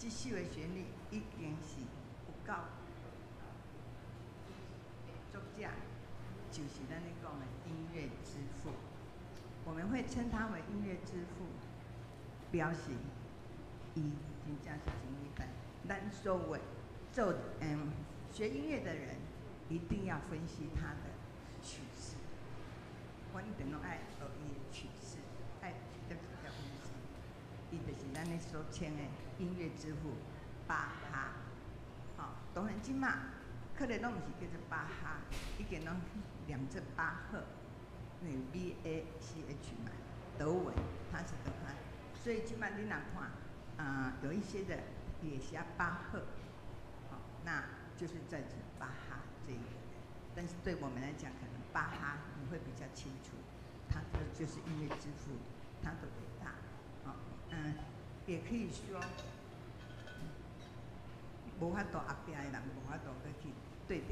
這首的旋律已經是有夠作者，就是咱咧講的音樂之父。我們會稱他為音樂之父，表示伊真正是真偉大。咱所謂做學音樂的人，一定要分析他的曲式，我一定攏愛學伊的曲式，愛得得分析。伊就是咱咧所稱的音樂之父巴哈。吼，當然這馬可能攏毋是叫做巴哈，已經攏念做巴赫，因為 BACH 嘛，德文，他是德文，所以這馬你若看，有一些的也寫巴赫，好，那就是在指巴哈這一個人。但是對我們來講，可能巴哈你會比較清楚，他的就是音樂之父，他的偉大，好，也可以說，無法度後壁的人無法度閣去對著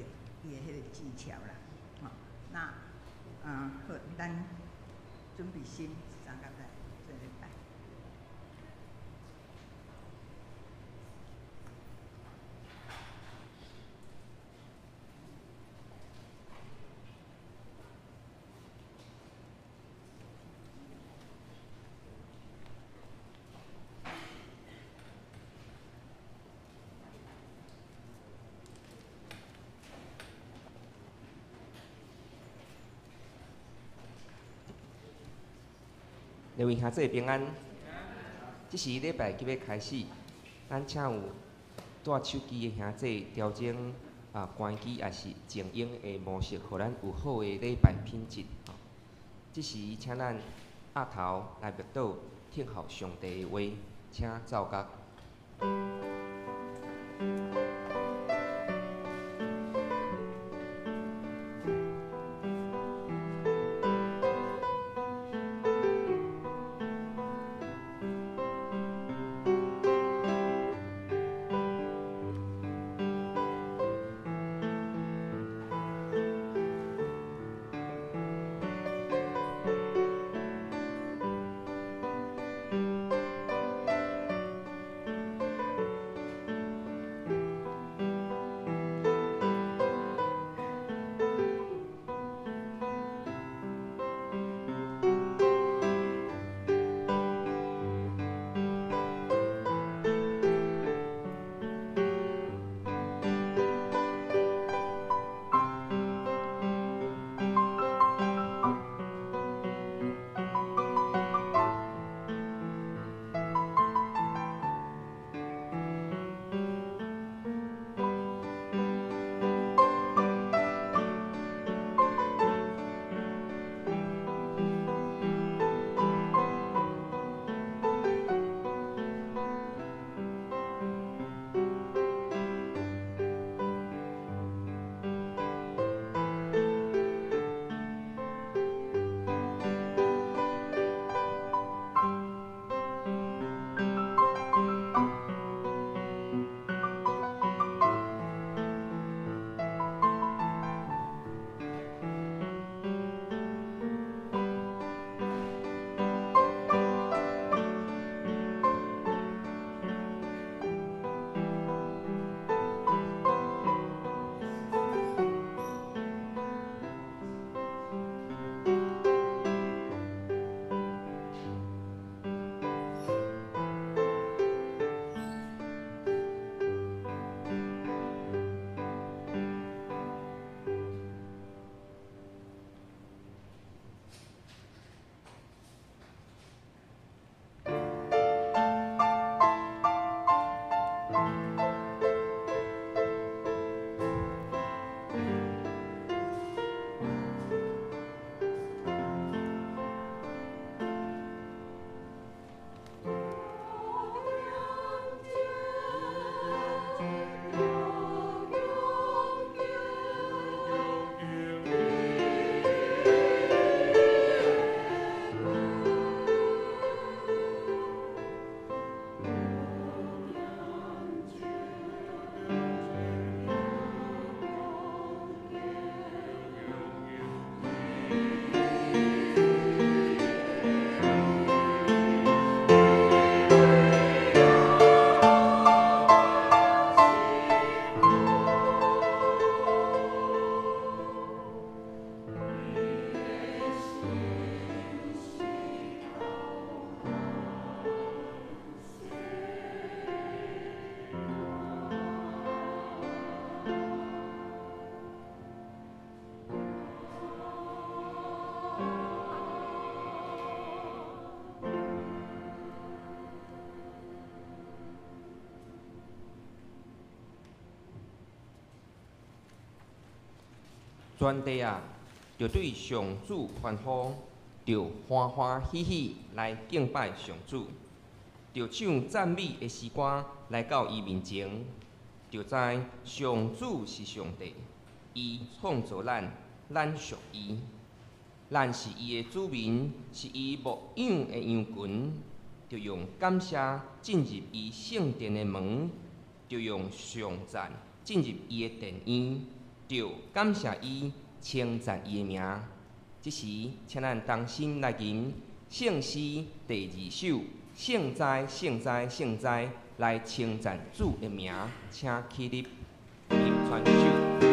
伊的彼個技巧啦，吼，那，好，咱準備心，三個來做禮拜。各位兄弟平安，這時禮拜就欲開始，咱請有帶手機的兄弟調整關機抑是靜音的模式，予咱有好的禮拜品質。這時請咱額頭來默禱，聽候上帝的話，請奏樂。全地啊，著對上主歡呼，著歡歡喜喜來敬拜上主，著唱讚美的詩歌來到伊面前，著知上主是上帝，伊創造咱，咱屬伊，咱是伊的子民，是伊牧養的羊群，著用感謝進入伊聖殿的門，著用頌讚進入伊的殿院，著感謝伊，稱讚伊的名。這時，請咱同心來吟聖詩第二首，聖哉，聖哉，聖哉，來稱讚主的名，請起立，吟傳首。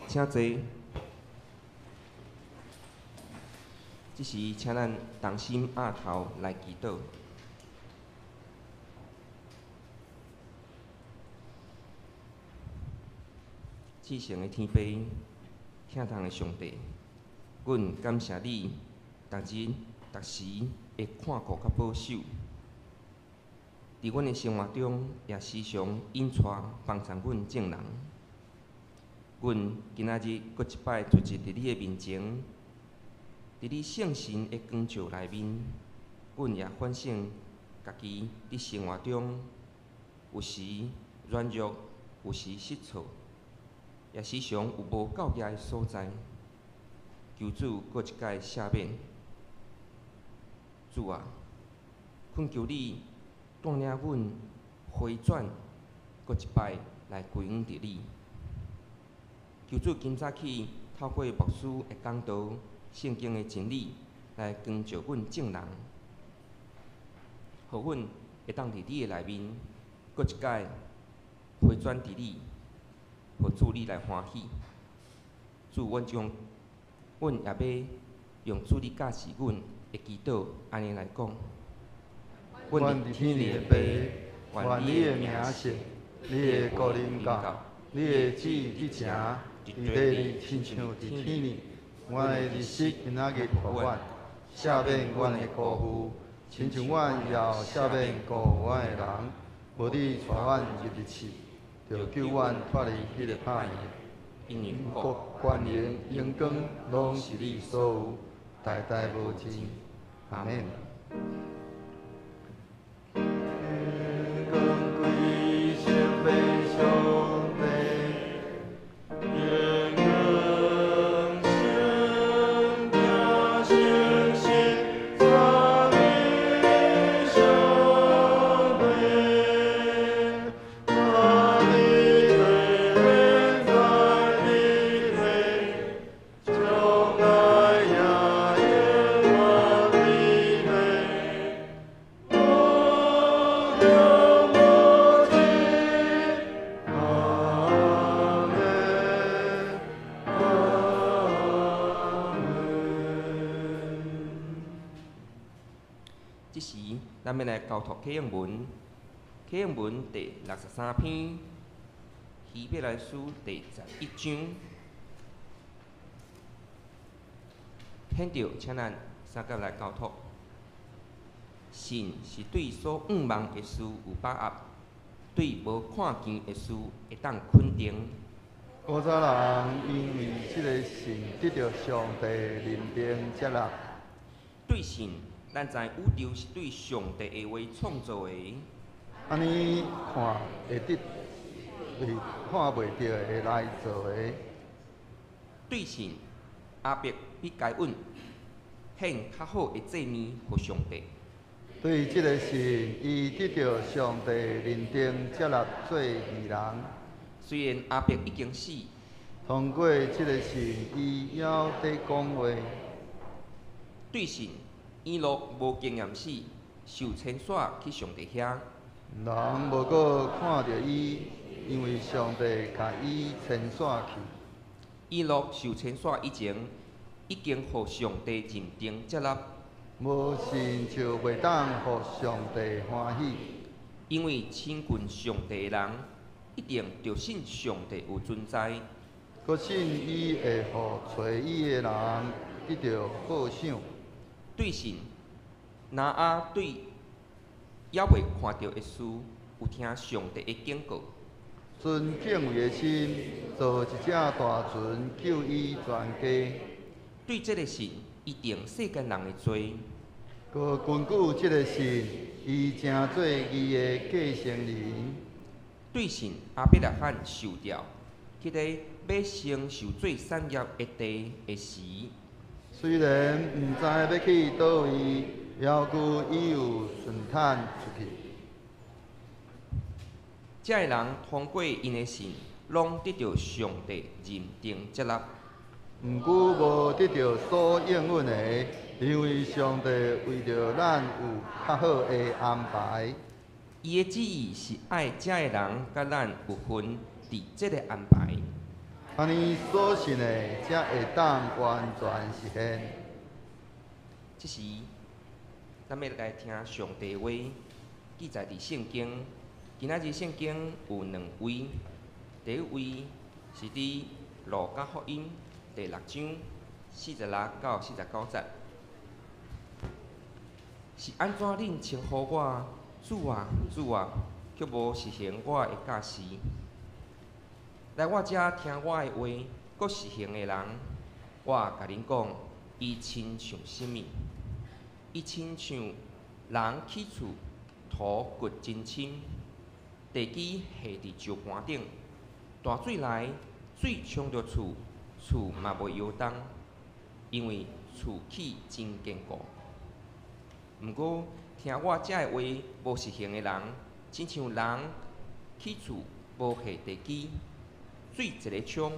請坐。這時，請咱同心徛頭來祈禱。至聖的天父，疼痛的上帝，阮感謝你，逐日、逐時的看顧佮保守。佇阮的生活中，也時常引帶幫助阮眾人。阮今仔日閣一擺聚集佇你的面前，佇你聖神的光照內面，阮也反省家己佇生活中有時軟弱，有時失措，也時常有無夠額的所在。求主閣一擺赦免。主啊，懇求你帶領阮回轉，閣一擺來歸向佇你。求主今早起透過牧師的講道、聖經的真理，來光照阮眾人，予阮會當佇你的內面，閣一擺回轉佇你，予主你來歡喜。主，阮將阮也欲用主你教示阮的祈禱，按呢來講。阮佇天裡的父，願你的名聖，你的國臨到，你的旨意去成，佇地裡親像佇天裡。阮的日食今仔日予阮，赦免阮的辜負，親像阮也赦免辜負阮的人。無你帶阮入去試，著救阮脫離彼个歹的。因為國、權榮、榮光，攏是你所有，代代無盡。阿們。咱欲來交託啟應文，啟應文第63篇，希伯來書第11章。現著請咱相佮來交託。信是對所向望的事有把握，對無看見的事會當肯定。古早人因為這个信得著上帝認定接納。對信，咱知宇宙是對上帝的話創造的。按呢看會得袂看袂著的來做的。對信，亞伯比該隱獻較好的祭物予上帝。對這个信，伊得著上帝認定接納做義人。雖然亞伯已經死，通過這个信，伊猶佇講話。對信，以諾無經驗死，受遷徙去上帝遐。人無閣看著伊，因為上帝共伊遷徙去。以諾受遷徙以前，已經予上帝認定接納。無信就袂當予上帝歡喜。因為親近上帝的人，一定著信上帝有存在。閣信伊會予揣伊的人得著報賞。對信，挪亞對猶未看著的事，有聽上帝的警告。存敬畏的心，造一隻大船救伊全家。對這个信，伊定世間人的罪。閣根據這个信，伊成做義的繼承人。對信，亞伯拉罕受調，去咧欲承受做產業的地的時，雖然毋知欲去佗位，猶閣伊有順坦出去。這个人通過𪜶的信，攏得著上帝認定接納。毋過無得著所應允的，因為上帝為著咱有較好的安排。伊的旨意是愛這个人佮咱有份佇這个安排。按呢所信的，才會當完全實現。這時，咱欲來聽上帝話，記載佇聖經。今仔日聖經有兩位，第一位是佇路加福音第6章46到49節。是按怎恁稱呼我主啊，主啊，卻無實行我的教示？來我遮聽我的話，閣實行的人，我共恁講，伊親像啥物？伊親像人起厝，土掘真深，地基下佇石盤頂，大水來，水沖著厝，厝嘛袂搖動，因為厝起真堅固。毋過聽我遮的話無實行的人，親像人起厝無下地基，水一个沖，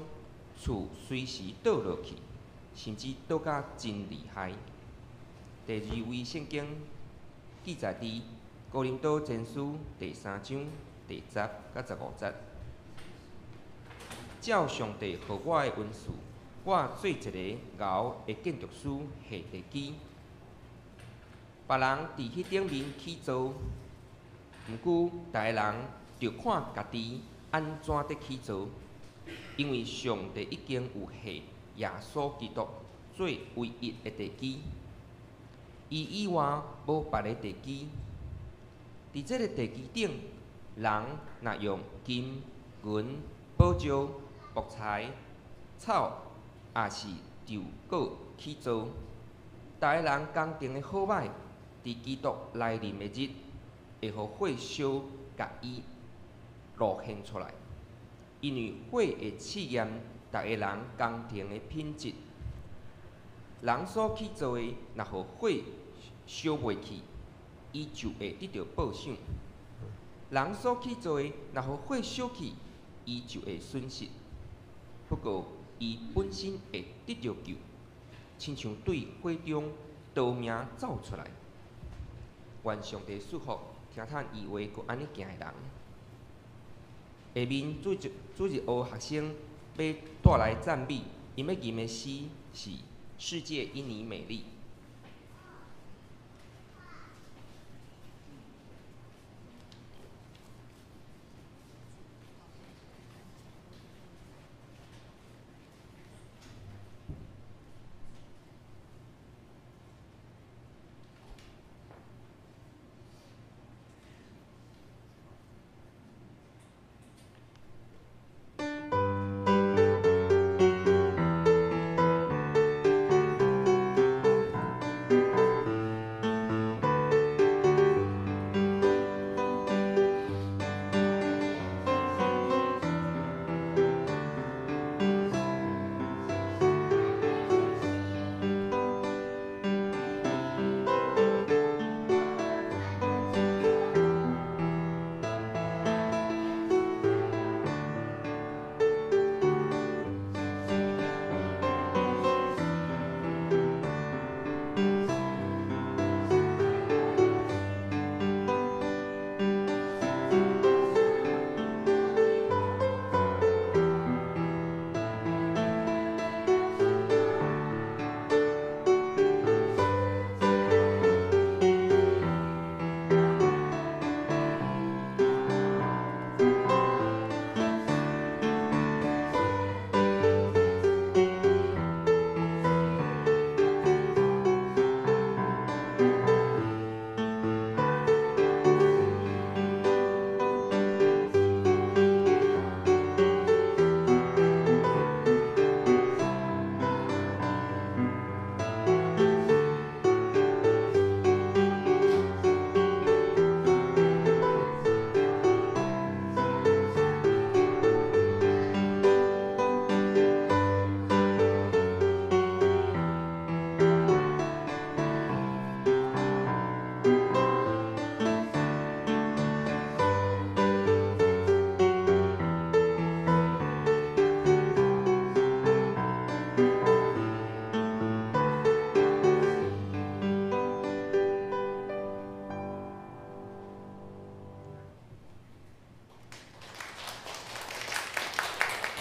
厝隨時倒落去，甚至倒甲真厲害。第二位聖經記載佇哥林多前書第3章第10到15節。照上帝予我的恩賜，我做一个𠢕的建築師下地基。別人佇彼頂面起造，毋過逐个人著看家己按怎佇起造，因為上帝已經有下耶穌基督做唯一的地基，伊以外無別个地基。佇這个地基頂，人若用金、銀、寶石、木材、草，抑是勼果起造，逐个人工程的好䆀，佇基督來臨的日，會予火燒共伊露現出來，因為火會試驗逐個人工程的品質。人所起造的，若予火燒袂去，伊就會得著報賞；人所起造的，若予火燒去，伊就會損失。不過，伊本身會得著救，親像對火中逃命走出來。願上帝賜福，聽趁伊話閣按呢行的人。下面主日學學生欲帶來讚美，𪜶欲吟的詩是《世界因你美麗》。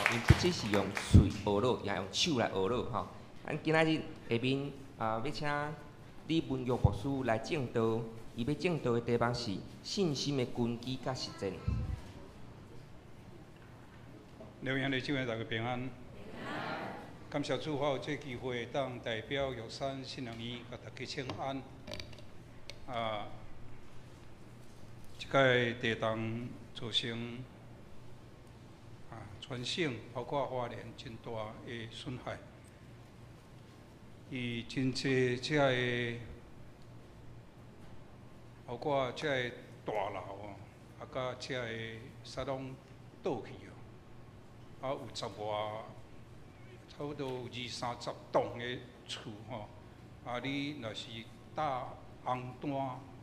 𪜶不只是用喙學落，也用手來學落吼。咱今仔日下面啊，欲請李文玉牧師來證道，伊欲證道的題目是信心的根基佮實踐。劉兄弟姊妹，大家平安。感謝主，我有這機會當代表玉山信仰院共大家請安。啊，這擺地動造成啊全省包括花蓮真大的損害。伊真濟這个，包括這个大樓哦，啊，佮這个啥攏倒去哦，啊，有十外，差不多有二三十棟的厝吼，啊，你若是搭紅單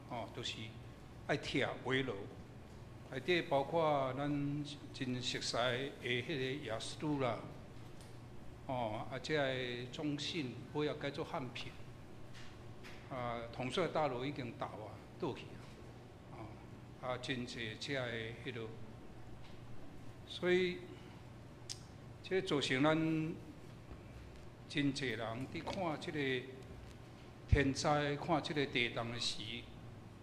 吼，都是愛拆圍樓，內底包括咱真熟似的彼个亞斯都啦。哦，啊，這个中信尾仔改做漢品，啊，統帥大樓已經倒啊，倒去啊，哦，啊，真濟這个彼落，所以這造成咱真濟人佇看這個天災、看這個地動的時，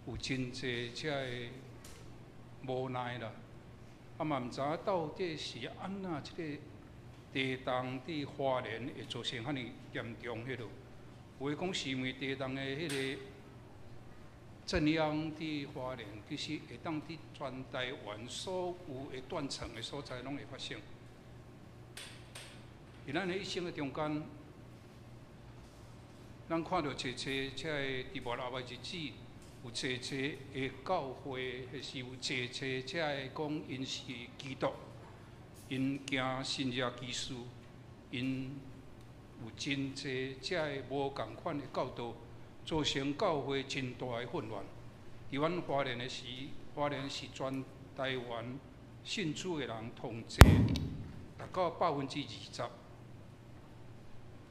有真濟這个無奈啦，啊嘛毋知影到底是按怎這個。地動佇花蓮會造成遐爾嚴重彼落，有的講是因為地動的彼个震央佇花蓮，其實會當佇全台灣所有的斷層的所在攏會發生。佇咱的一生的中間，咱看著濟濟這個佇末後的日子，有濟濟的教會，或是有濟濟這个講𪜶是基督。𪜶行神蹟奇事，𪜶有真濟這个無仝款的教導，造成教會真大的混亂。佇阮花蓮的時，花蓮是全台灣信主的人統計達到20%，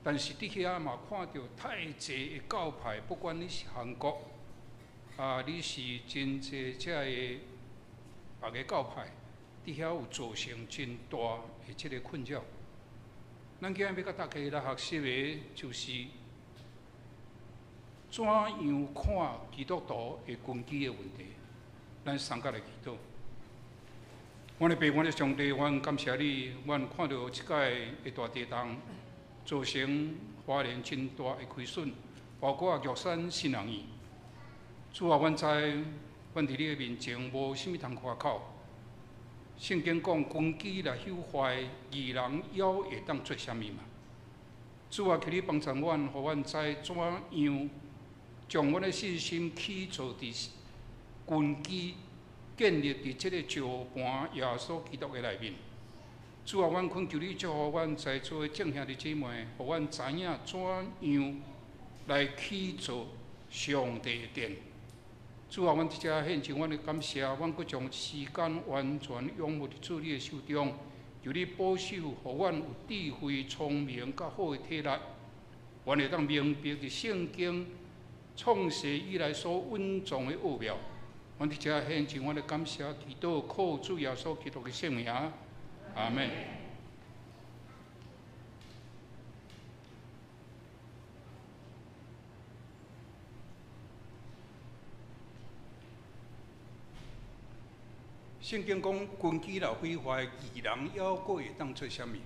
但是佇遐嘛看著太濟的教派，不管你是韓國，啊，你是真濟這个別个教派。佇遐有造成真大的這个困擾。咱今日欲共大家來學習的，就是怎樣看基督徒的根基的問題。咱三甲來祈禱。阮的父，阮的上帝，阮感謝你，阮看著這擺的大地動，造成花蓮真大的虧損，包括玉山信仰院。主啊，阮知，阮佇你的面前無啥物通誇口。聖經講，根基若朽壞，義人猶會當做啥物嘛？主啊，求你幫助阮，予阮知怎樣將阮的信心起造佇根基，建立佇這个石盤耶穌基督的內面。主啊，阮懇求你祝福阮在座的眾兄弟姊妹，予阮知影怎樣來起造上帝的殿。主啊，阮佇遮獻上阮的感謝，阮閣將時間完全仰慕佇主你的手中，求你保守，予阮有智慧、聰明、佮好的體力，阮會當明白佇聖經創世以來所蘊藏的奧妙。阮佇遮獻上阮的感謝，祈禱靠主耶穌基督的聖名，阿們。聖經講，根基若毀壞，義人猶閣會當做啥物？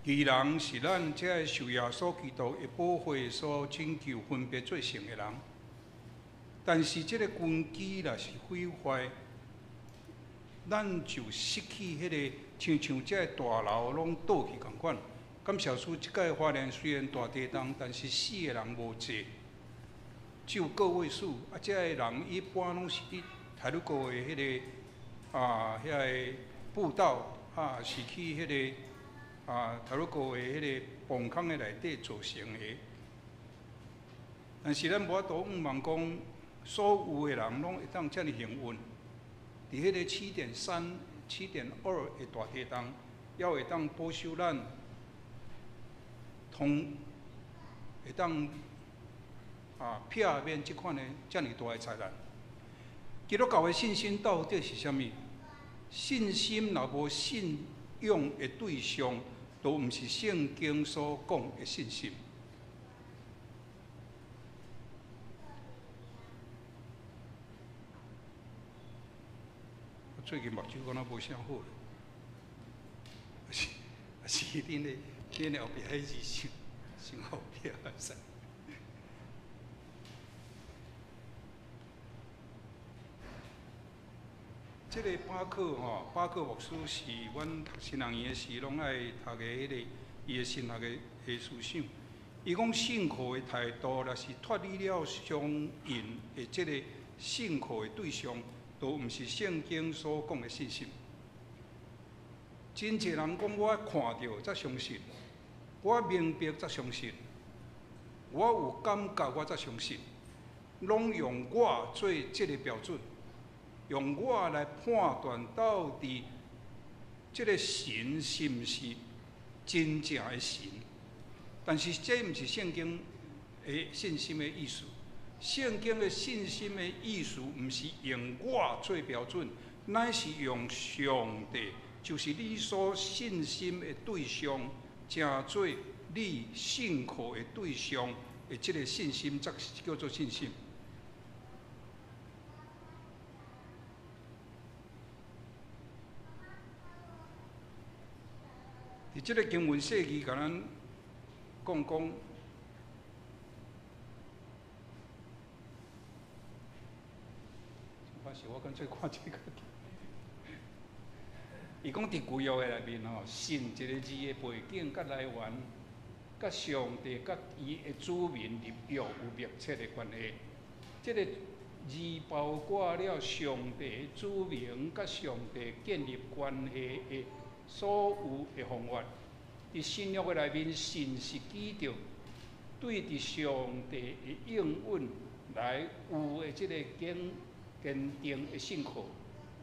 義人是咱這个受耶穌基督的寶血所拯救、分別做聖的人。但是這个根基若是毀壞，咱就失去彼个親像這个大樓攏倒去仝款。感謝主，這擺花蓮雖然大地動，但是死的人無濟。只有個位數，啊，這个人一般攏是佇太魯閣的彼个啊，遐个步道啊，是去彼个啊太魯閣的彼個崩空的內底造成的。但是咱無法度向望講，所有的人攏會當遮爾幸運，佇彼個7.3、7.2的大地動，猶會當保守咱通會當。啊，避免這款的遮爾大的災難。基督教的信心到底是啥物？信心若無信仰的對象，都毋是聖經所講的信心。最近目睭敢若無啥好，是是恁的後壁彼字傷傷後壁使。這個巴克吼，巴克牧師是阮讀神學院的時，攏愛讀的彼個伊的神學的思想。伊講信靠的態度，若是脫離了相應的這個信靠的對象，都毋是聖經所講的信心。真濟人講我看著才相信，我明白才相信，我有感覺我才相信，攏用我做這個標準。用我來判斷到底這個神是毋是真正的神，但是這毋是聖經的信心的意思。聖經的信心的意思，毋是用我做標準，乃是用上帝，就是你所信心的對象，成做你信靠的對象的這個信心，才叫做信心。佇這個經文細字，共咱講講，我是我乾脆看這個。伊講佇舊約的內面吼，信這個字的背景佮來源，佮上帝佮伊的子民立約有密切的關係。這個字包括了上帝的子民佮上帝建立關係的所有的方法。佇新約的內面，信是記著對佇上帝的應允來有的這個堅定的信靠。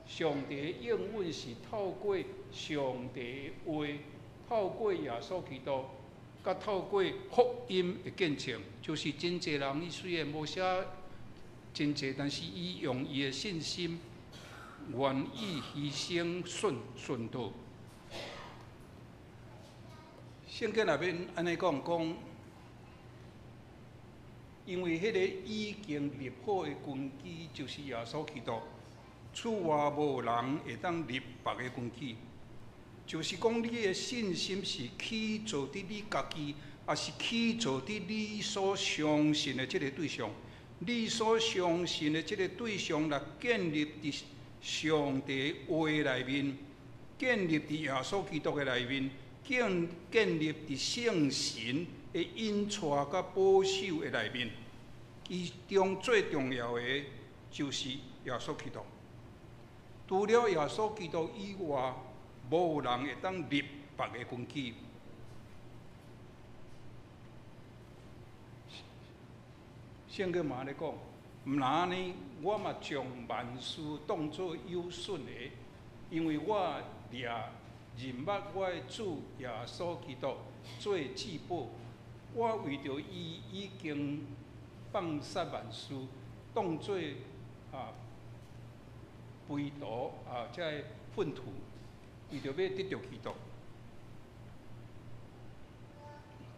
上帝的應允是透過上帝的話，透過耶穌基督，佮透過福音的見證，就是真濟人伊雖然無寫真濟，但是伊用伊的信心，願意犧牲信道。聖經內面按呢講講，因為彼個已經立好的根基就是耶穌基督，此外無人會當立別个根基。就是講你的信心是起造佇你家己，抑是起造佇你所相信的這個對象？你所相信的這個對象，若建立佇上帝話內面，建立佇耶穌基督的內面。建立佇聖神的引帶佮保守的內面，其中最重要的就是耶穌基督。除了耶穌基督以外，無人會當立別个根基。聖經嘛按呢講，毋若按呢，我嘛將萬事當做有損的，因為我掠認捌我的主耶穌基督做至寶，我為著伊已經放殺萬事，當做肥土啊，這个糞土，為著欲得著基督。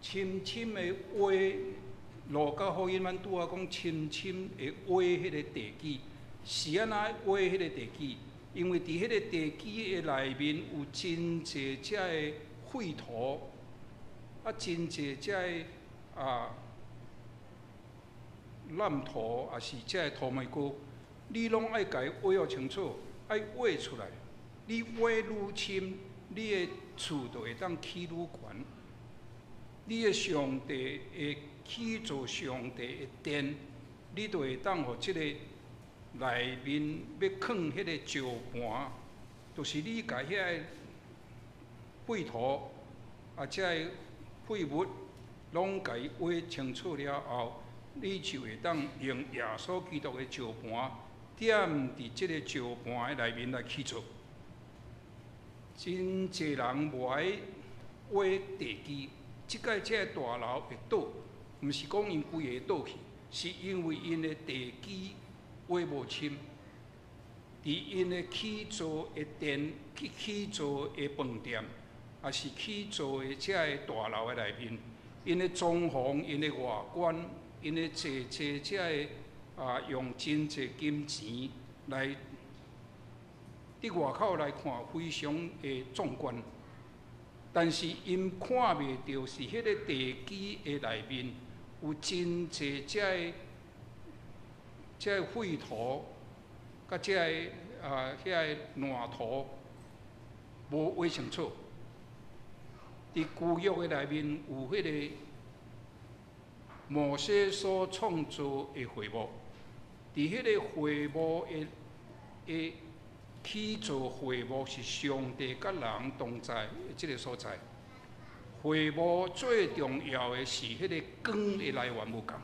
深深的挖，路加福音咱拄仔講深深的挖彼个地基，是按怎挖彼个地基？因為佇彼个地基的內面有真濟這个廢土，真濟這个爛土，抑是這个土米糕，你攏愛共伊挖予清楚，愛挖出來。你挖愈深，你的厝就會當起愈懸。你的上帝會起做上帝的殿，你就會當予這個內面欲囥彼個石盤，就是你共遐個廢土這个廢物攏共伊挖清楚了後，你就會當用耶穌基督的石盤，踮佇這个石盤的內面來起造。真濟人無愛挖地基，這擺這个大樓會倒，毋是講𪜶規个倒去，是因為𪜶的地基挖無深。佇𪜶的起造的殿、去起造的飯店，抑是起造的這个大樓的內面，𪜶的裝潢、𪜶的外觀、𪜶的濟濟這个用真濟金錢來佇外口來看，非常的壯觀。但是𪜶看袂著是彼个地基的內面有真濟這个廢土，佮這个遐個爛土無畫清楚。佇舊約的內面有彼個摩西所創造的會幕，佇彼個會幕的起造會幕是上帝佮人同在的這个所在。會幕最重要的是彼个光的來源無仝。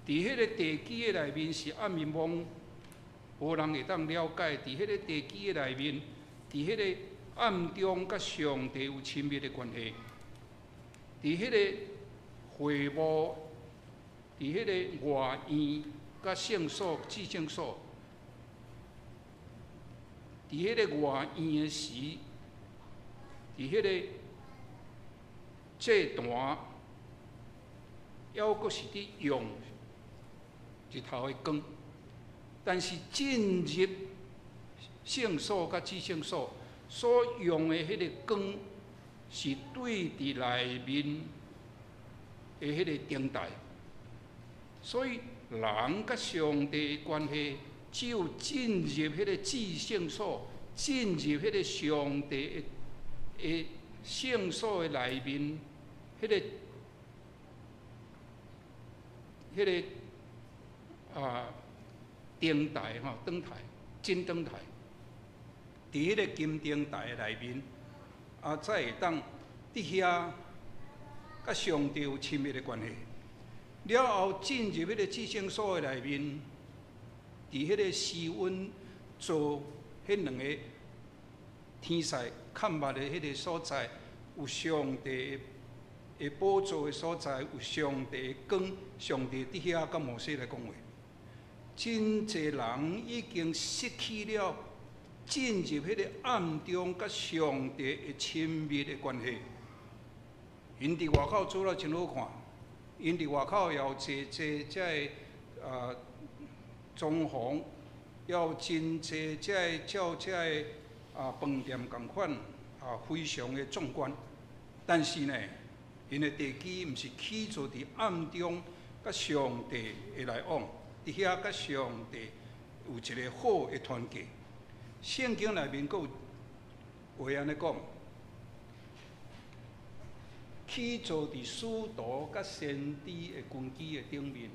佇彼个地基的內面是暗暝蒙，無人會當了解。佇彼個地基的內面，佇彼个暗中佮上帝有親密的關係。佇彼个會幕，佇彼个外院佮聖所、至聖所，佇彼个外院的時，佇彼个祭壇，猶閣是佇用日頭的光，但是進入聖所佮至聖所所用的彼个光，是對佇內面的彼个燈台，所以人佮上帝的關係，只有進入彼个至聖所，進入彼个上帝的聖所的內面，彼个燈台吼，燈台，金燈台，佇彼个金燈台的內面，才會當佇遐佮上帝有親密的關係。了後進入彼個至聖所的內面，佇彼個施恩座彼兩個天使崁目的彼個所在，有上帝的寶座的所在，有上帝的光，上帝佇遐佮摩西來講話。真濟人已經失去了進入彼個暗中佮上帝的親密的關係。𪜶佇外口做了真好看，𪜶佇外口也有濟濟這个裝潢，也有真濟這个照這个飯店仝款非常的壯觀。但是呢，𪜶的地基毋是起造佇暗中佮上帝的來往，佇遐佮上帝有一個好的團結。聖經內面閣有話按呢講，起造佇使徒佮先知的根基的頂面，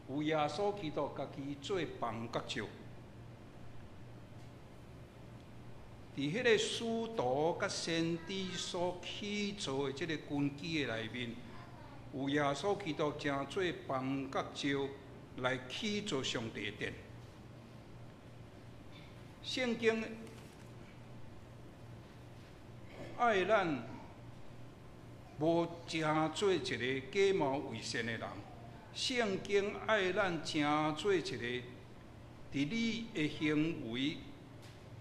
有耶穌基督家己做房角石。佇彼个使徒佮先知所起造的這个根基的內面，有耶穌基督成做房角石來起造上帝的殿。聖經愛咱無成做一个假冒為善的人，聖經愛咱成做一個佇你的行為、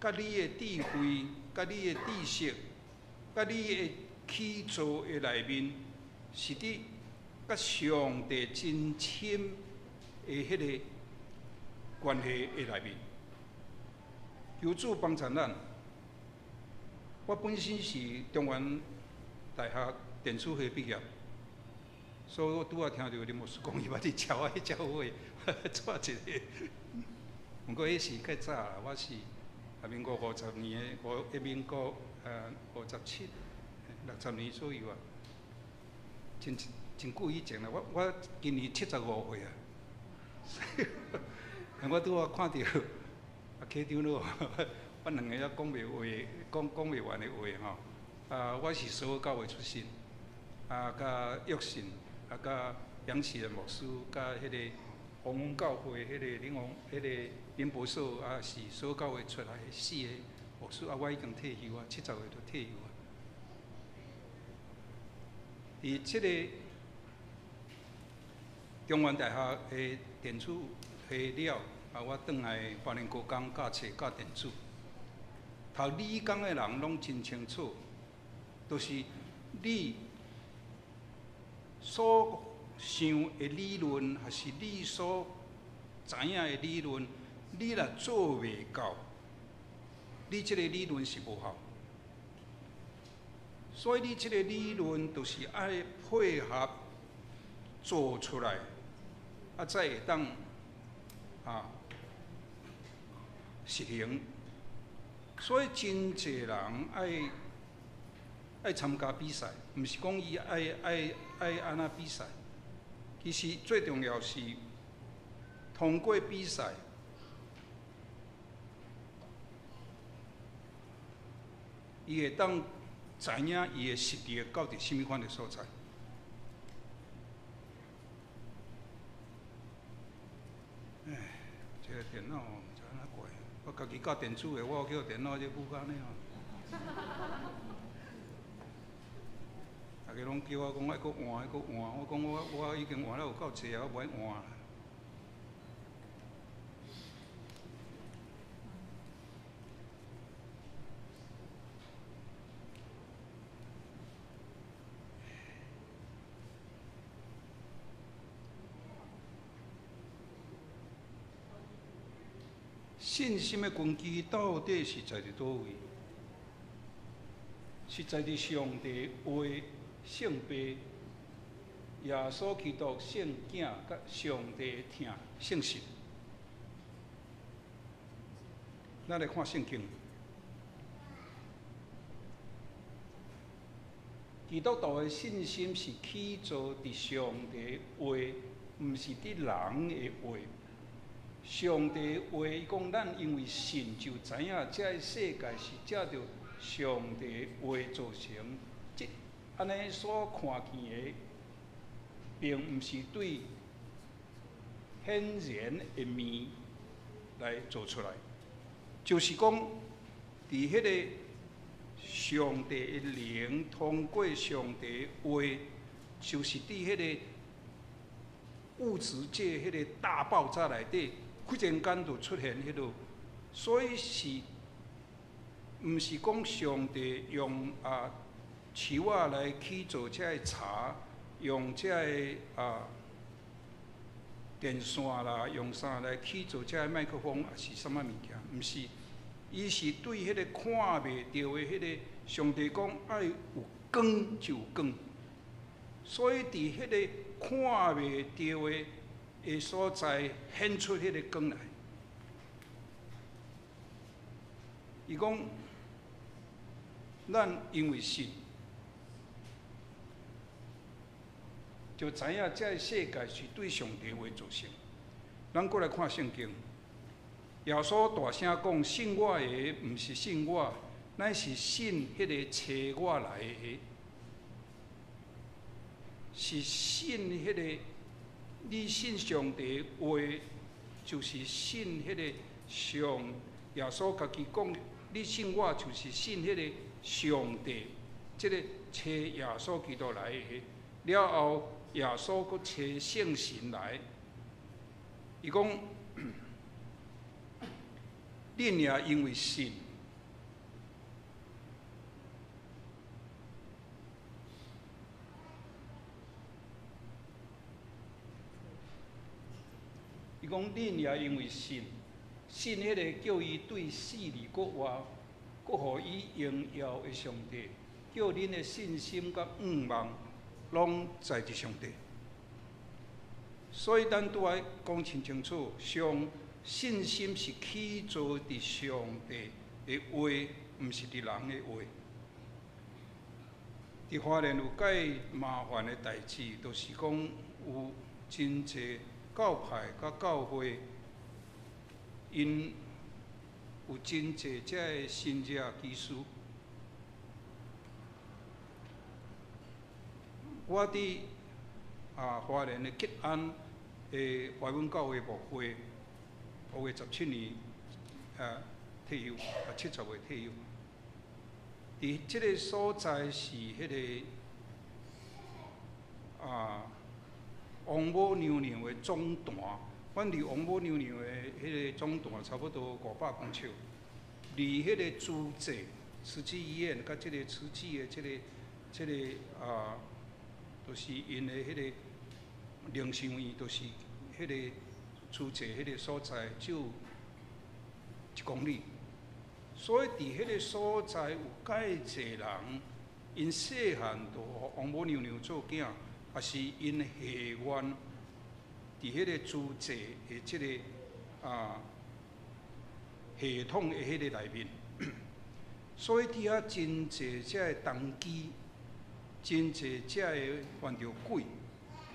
佮你的智慧、佮你的知識、佮你的起造的內面，是佇佮上帝真親的彼个關係的內面。求主幫助咱。我本身是中原大學電子系畢業，所以我拄仔聽著林牧師講，伊捌佇鳥仔彼教會做一个，毋過彼是較早啦，我是民國50年的民國57、60年左右啊，真真久以前啦。我今年75歲啊，我拄仔看著科長咯，我兩個猶講袂話，講講袂完的話吼。我是所有教會出身，佮約信，佮楊啟仁牧師，佮彼个黃昏教會彼个林王，彼个林博士，是所有教會出來的四个牧師，我已經退休啊，70歲就退休啊。佇這个中原大學的電子系了，啊，我轉來花蓮高工教册、教电子。读理工的人拢真清楚，就是你所想的理论，还是你所知影的理论，你若做袂到，你这个理论是无效。所以你这个理论就是爱配合做出来，啊，才会当实行。所以真济人爱参加比赛，毋是讲伊爱按怎比赛，其实最重要是通过比赛，伊会当知影伊的实力到伫啥物款的所在。唉，这个电脑毋知按怎怪，我家己教电子的，我叫电脑这舞按呢吼。大家拢叫我讲爱阁换，爱阁换，我讲我已经换了有够济啊，我无爱换啦。信心的根基到底是在伫佗位？是在伫上帝话、圣父、耶稣基督、圣囝、佮上帝疼、圣神。咱来看圣经，基督徒的信心是起造伫上帝话，毋是伫人的话。上帝话伊讲，咱因为信就知影，这个世界是藉著上帝话造成。这按呢所看见的，并毋是对显然的面来做出来，就是讲，伫彼个上帝的灵通过上帝话，就是伫彼个物质界彼个大爆炸内底。忽然间就出现彼落，所以是，毋是讲上帝用树仔来去做这个柴，用这个电线啦，用啥来去做这个麦克风，抑是啥物物件？毋是，伊是对彼个看袂著的彼个上帝讲爱有光就有光，所以伫彼个看袂著的所在显出彼个光来。伊讲，咱因为信，就知影这个世界是对上帝话造成。咱阁来看圣经，耶稣大声讲：信我的，毋是信我，乃是信彼个差我来的，是信彼个。你信上帝话，就是信彼个上。耶稣家己讲，你信我，就是信彼个上帝。这个差耶稣基督来的，了后耶稣阁差圣神来。伊讲，恁也因为信，伊讲恁也因为信，信彼个叫伊对死里阁活，阁予伊荣耀的上帝，叫恁的信心佮盼望拢在伫上帝。所以咱拄爱讲清清楚，上信心是起造伫上帝的话，毋是伫人的话。伫花莲有介麻烦的代志，就是讲有真济教派佮教会，𪜶有真济这个新者技师。我伫花莲的吉安的华文教会牧会，5月17年退休，70岁退休。伫这个所在是彼个王母娘娘的总坛，阮離王母娘娘的彼个总段差不多500公尺，離彼个慈濟慈濟醫院佮這个慈濟的這個啊，就是𪜶的彼个靈修院，就是彼个慈濟彼个所在，只有1公里。所以佇彼个所在有介濟人，𪜶細漢就予王母娘娘做囝，抑是𪜶下願佇彼个慈濟的這个啊系統的彼个內面，所以佇遐真濟遮个童乩，真濟遮个犯著鬼，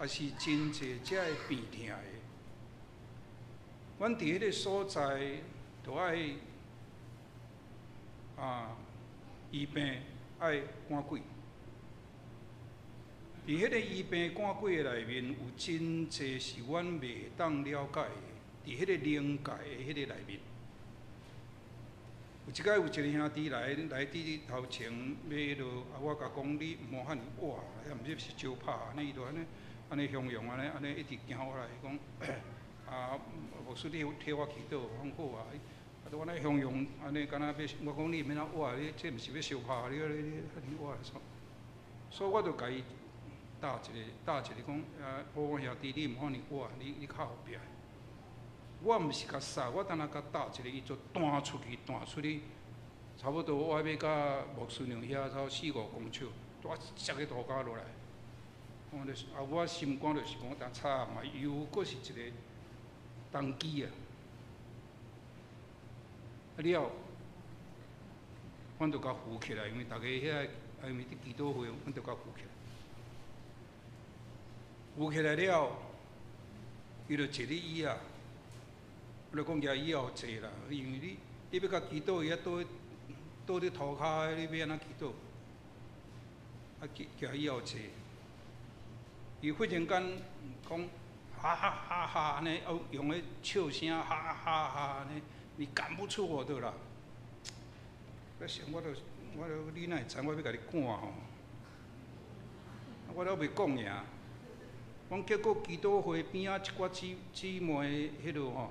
抑是真濟遮个病疼的。阮佇彼个所在，就愛啊醫病，愛趕鬼。佇彼個醫病趕鬼的內面，有真濟是阮袂當了解的。佇彼個靈界的彼個內面，有一擺有一个兄弟來佇頭前欲彼落，啊，我共講你毋好遐爾倚，遐毋是是招拍按呢，伊就按呢按呢形容按呢按呢一直行我來講，啊，牧師你替我祈禱，我講好啊，啊，都按呢形容按呢，敢若欲，我講你毋免遐倚，你這毋是欲相拍，你你你遐爾倚所以我就共伊搭一个搭一个講，啊，好兄弟，你毋好遐爾倚，你你較後壁。我毋是共殺，我等下共搭一个，伊就彈出去，彈出去，差不多我欲佮牧師娘遐差4、5公尺，拄啊摔去塗跤落來。我就是啊，我心肝就是講，但慘啊，又閣是一个童乩啊。啊了，阮就共扶起來，因為逐家遐，因為佇祈禱會，阮就共扶起來。扶起來了，伊就坐佇椅仔。我就講舉椅仔予坐啦，因為你你欲共祈禱，伊遐倒倒佇塗跤，你欲按怎祈禱？啊，舉舉椅仔予坐。伊忽然間講哈哈哈哈按呢，用彼笑聲哈哈哈按呢，你趕不出我的啦！我想我就我就你哪會知我欲共你趕吼？我都袂講爾。講結果祈禱會邊仔一寡姊姊妹彼落吼，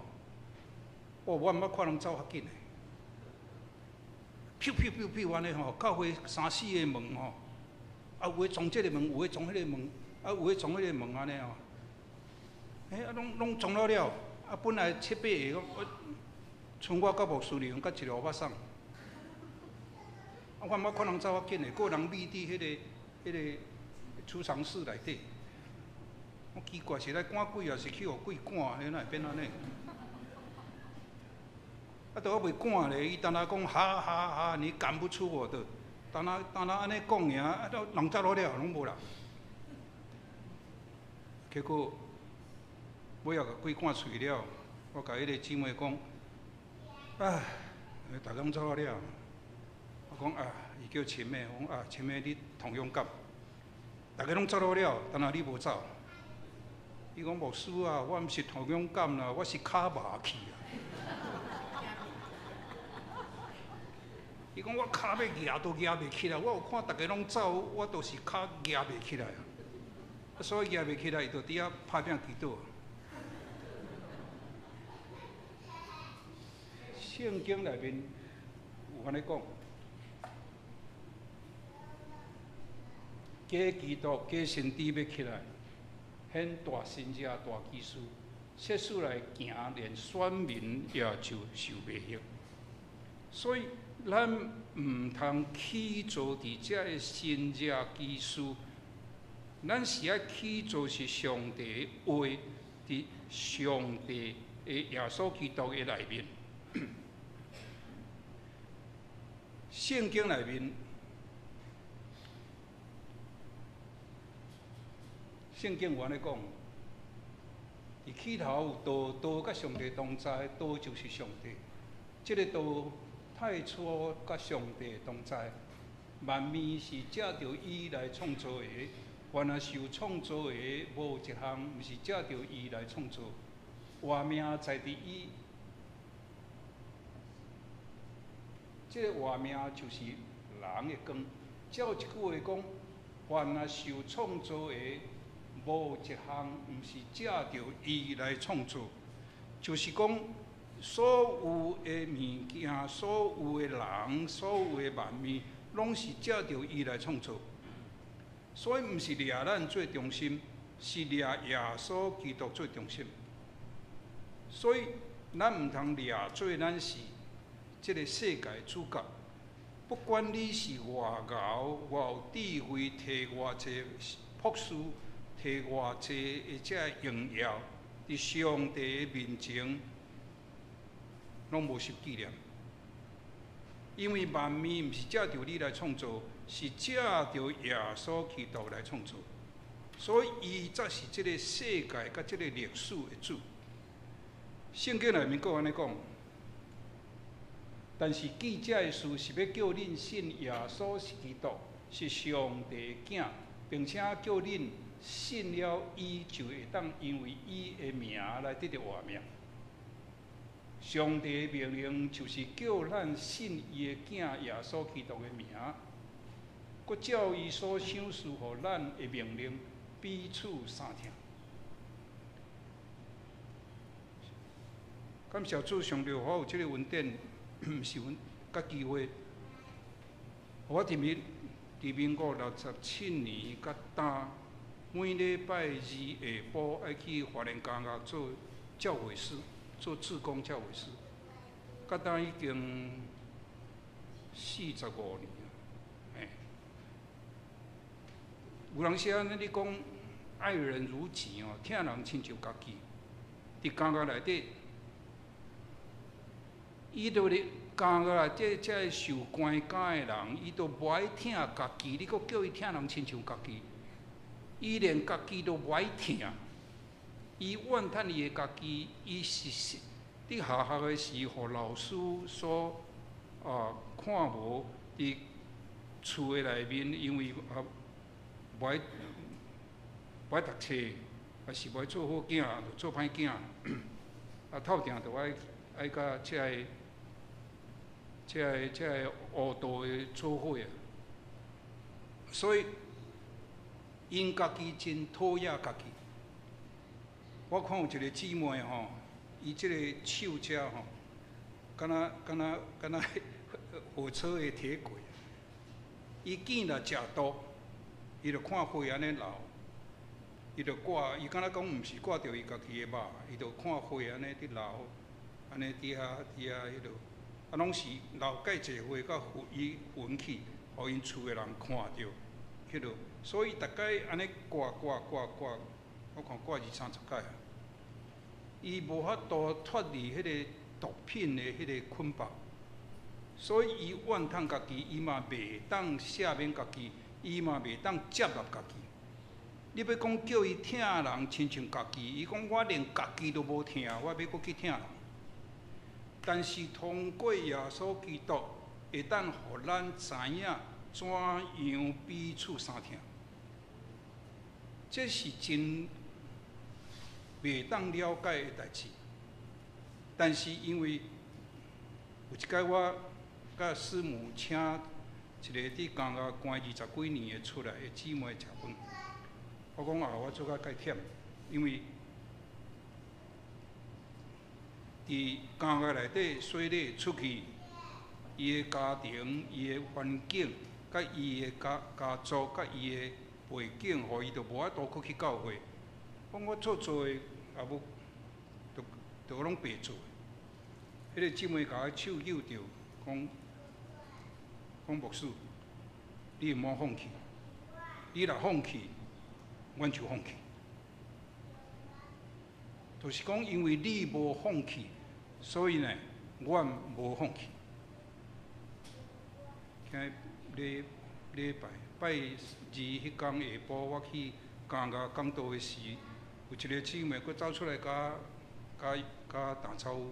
哦，我毋捌看人走遐緊的，飄飄飄飄按呢吼，教會三四个門吼，啊有的撞這个門，有的撞彼个門，啊有的撞彼个門按呢吼，欸啊攏攏撞了了，啊本來七八个，我剩我佮牧師娘佮一个歐巴桑，啊我毋捌看人走遐緊的，閣有人覕佇彼个彼个儲藏室內底。我奇怪是來趕鬼，抑是去予鬼趕？按呢哪會變按呢？啊，都猶未趕咧，伊當下講哈哈哈，你趕不出我的。當下當下按呢講爾，啊，都人走落了，攏無人。結果尾仔共鬼趕出去了，我共彼个姊妹講，啊，逐家攏走了。我講啊，伊叫秦妹，我講啊，秦妹你同勇敢，逐家攏走落了，但若你無走。伊講牧師啊，我毋是同勇敢啦，我是跤麻去啊。伊講我跤欲舉都舉袂起來，我有看逐家攏走，我都是跤舉袂起來啊。所以舉袂起來，伊就佇遐拍拼祈禱。聖經內面有按呢講，假基督、假先知欲起來，顯大神蹟、大奇事，設使來行，連選民也就受迷惑。所以，咱毋通起做佇遮个神蹟奇事，咱是愛起做是上帝的話，佇上帝的耶穌基督的內面。聖經內面，聖經有按呢講，佇起頭有道，道佮上帝同在，道就是上帝。這个道太初佮上帝同在，萬物是藉著伊來創造的，凡若受創造的，無一項毋是藉著伊來創造。活命在佇伊，這个活命就是人的光。照這句話講，凡若受創造的，無一項毋是藉著伊來創造。就是講所有的物件、所有的人、所有的萬物，攏是藉著伊來創造。所以毋是掠咱做中心，是掠耶穌基督做中心。所以咱毋通掠做咱是這个世界主角。不管你是偌𠢕、偌有智慧，提偌濟博士，提偌濟的這榮耀，佇上帝的面前，攏無受紀念。因為萬物毋是藉著你來創造，是藉著耶穌基督來創造，所以伊才是這个世界佮這个歷史的主。聖經內面閣按呢講，但是記這个事是欲叫恁信耶穌是基督，是上帝的囝，並且叫恁信了伊，就會當因為伊的名來得著活命。上帝的命令就是叫咱信伊的囝耶穌基督的名，閣照伊所賞賜予咱的命令，彼此相疼。感謝主，上帝予我有這个恩典，毋是阮佮機會。我佇民國67年佮今，每禮拜二下晡愛去華聯監獄做教誨師。做志工教誨師，佮今已經45年啊！嘿，有當時啊，你講愛人如己哦，疼人親像家己。佇監獄內底，伊都咧監獄內底這个受關監的人，伊都無愛疼家己，你閣叫伊疼人親像家己，伊連家己都無愛疼。伊怨嘆伊的家己，伊是佇學校的時，予老師所看無佇厝的內面，因為無愛讀冊，抑是無愛做好囝，就做歹囝，透定就愛佮這个烏道的做伙啊，所以𪜶家己真討厭家己。我看有一个姊妹吼，伊這个手遮吼，敢若火車的鐵軌。伊見若食毒，伊就看血按呢流，伊就掛，伊敢若講毋是掛著伊家己的肉，伊就看血按呢佇流，按呢佇遐彼落，攏是流蓋濟血佮伊聞去，予𪜶厝的人看著，彼落，所以逐擺按呢掛掛掛掛，我看掛二三十擺啊。伊無法度脫離彼个毒品的彼个捆綁，所以伊怨嘆家己，伊嘛袂當赦免家己，伊嘛袂當接納家己。你欲講叫伊疼人親像家己，伊講我連家己都無疼，我欲閣去疼人。但是通過耶穌基督，會當予咱知影怎樣彼此相疼，這是真袂當了解的代誌，但是因為有一擺我佮師母請一個佇監獄關20幾年的出來的姊妹食飯，我講啊，我做較蓋忝，因為佇監獄內底洗禮出去，伊的家庭、伊的環境、佮伊的家族、佮伊的背景，予伊就無法度閣去教會。講我做做的也無，就攏白做。彼个姊妹共我手揪著，講牧師，你毋好放棄，你若放棄，阮就放棄。就是講，因為你無放棄，所以呢，阮無放棄。今禮禮拜拜二彼工下晡，我去監獄講道的時，有一个姊妹閣走出來，共共共打招呼。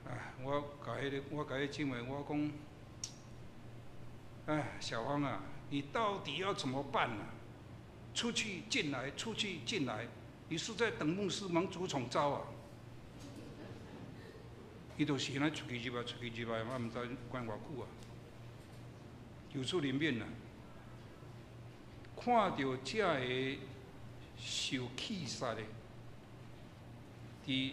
啊！我共彼个姊妹我講，哎，小芳啊，你到底要怎麼辦啊？出去進來，出去進來，你是在等牧師忙主寵招啊？伊就是按呢出去入來，出去入來，我毋知關偌久啊。求主憐憫啊！看著這个受氣殺的，佇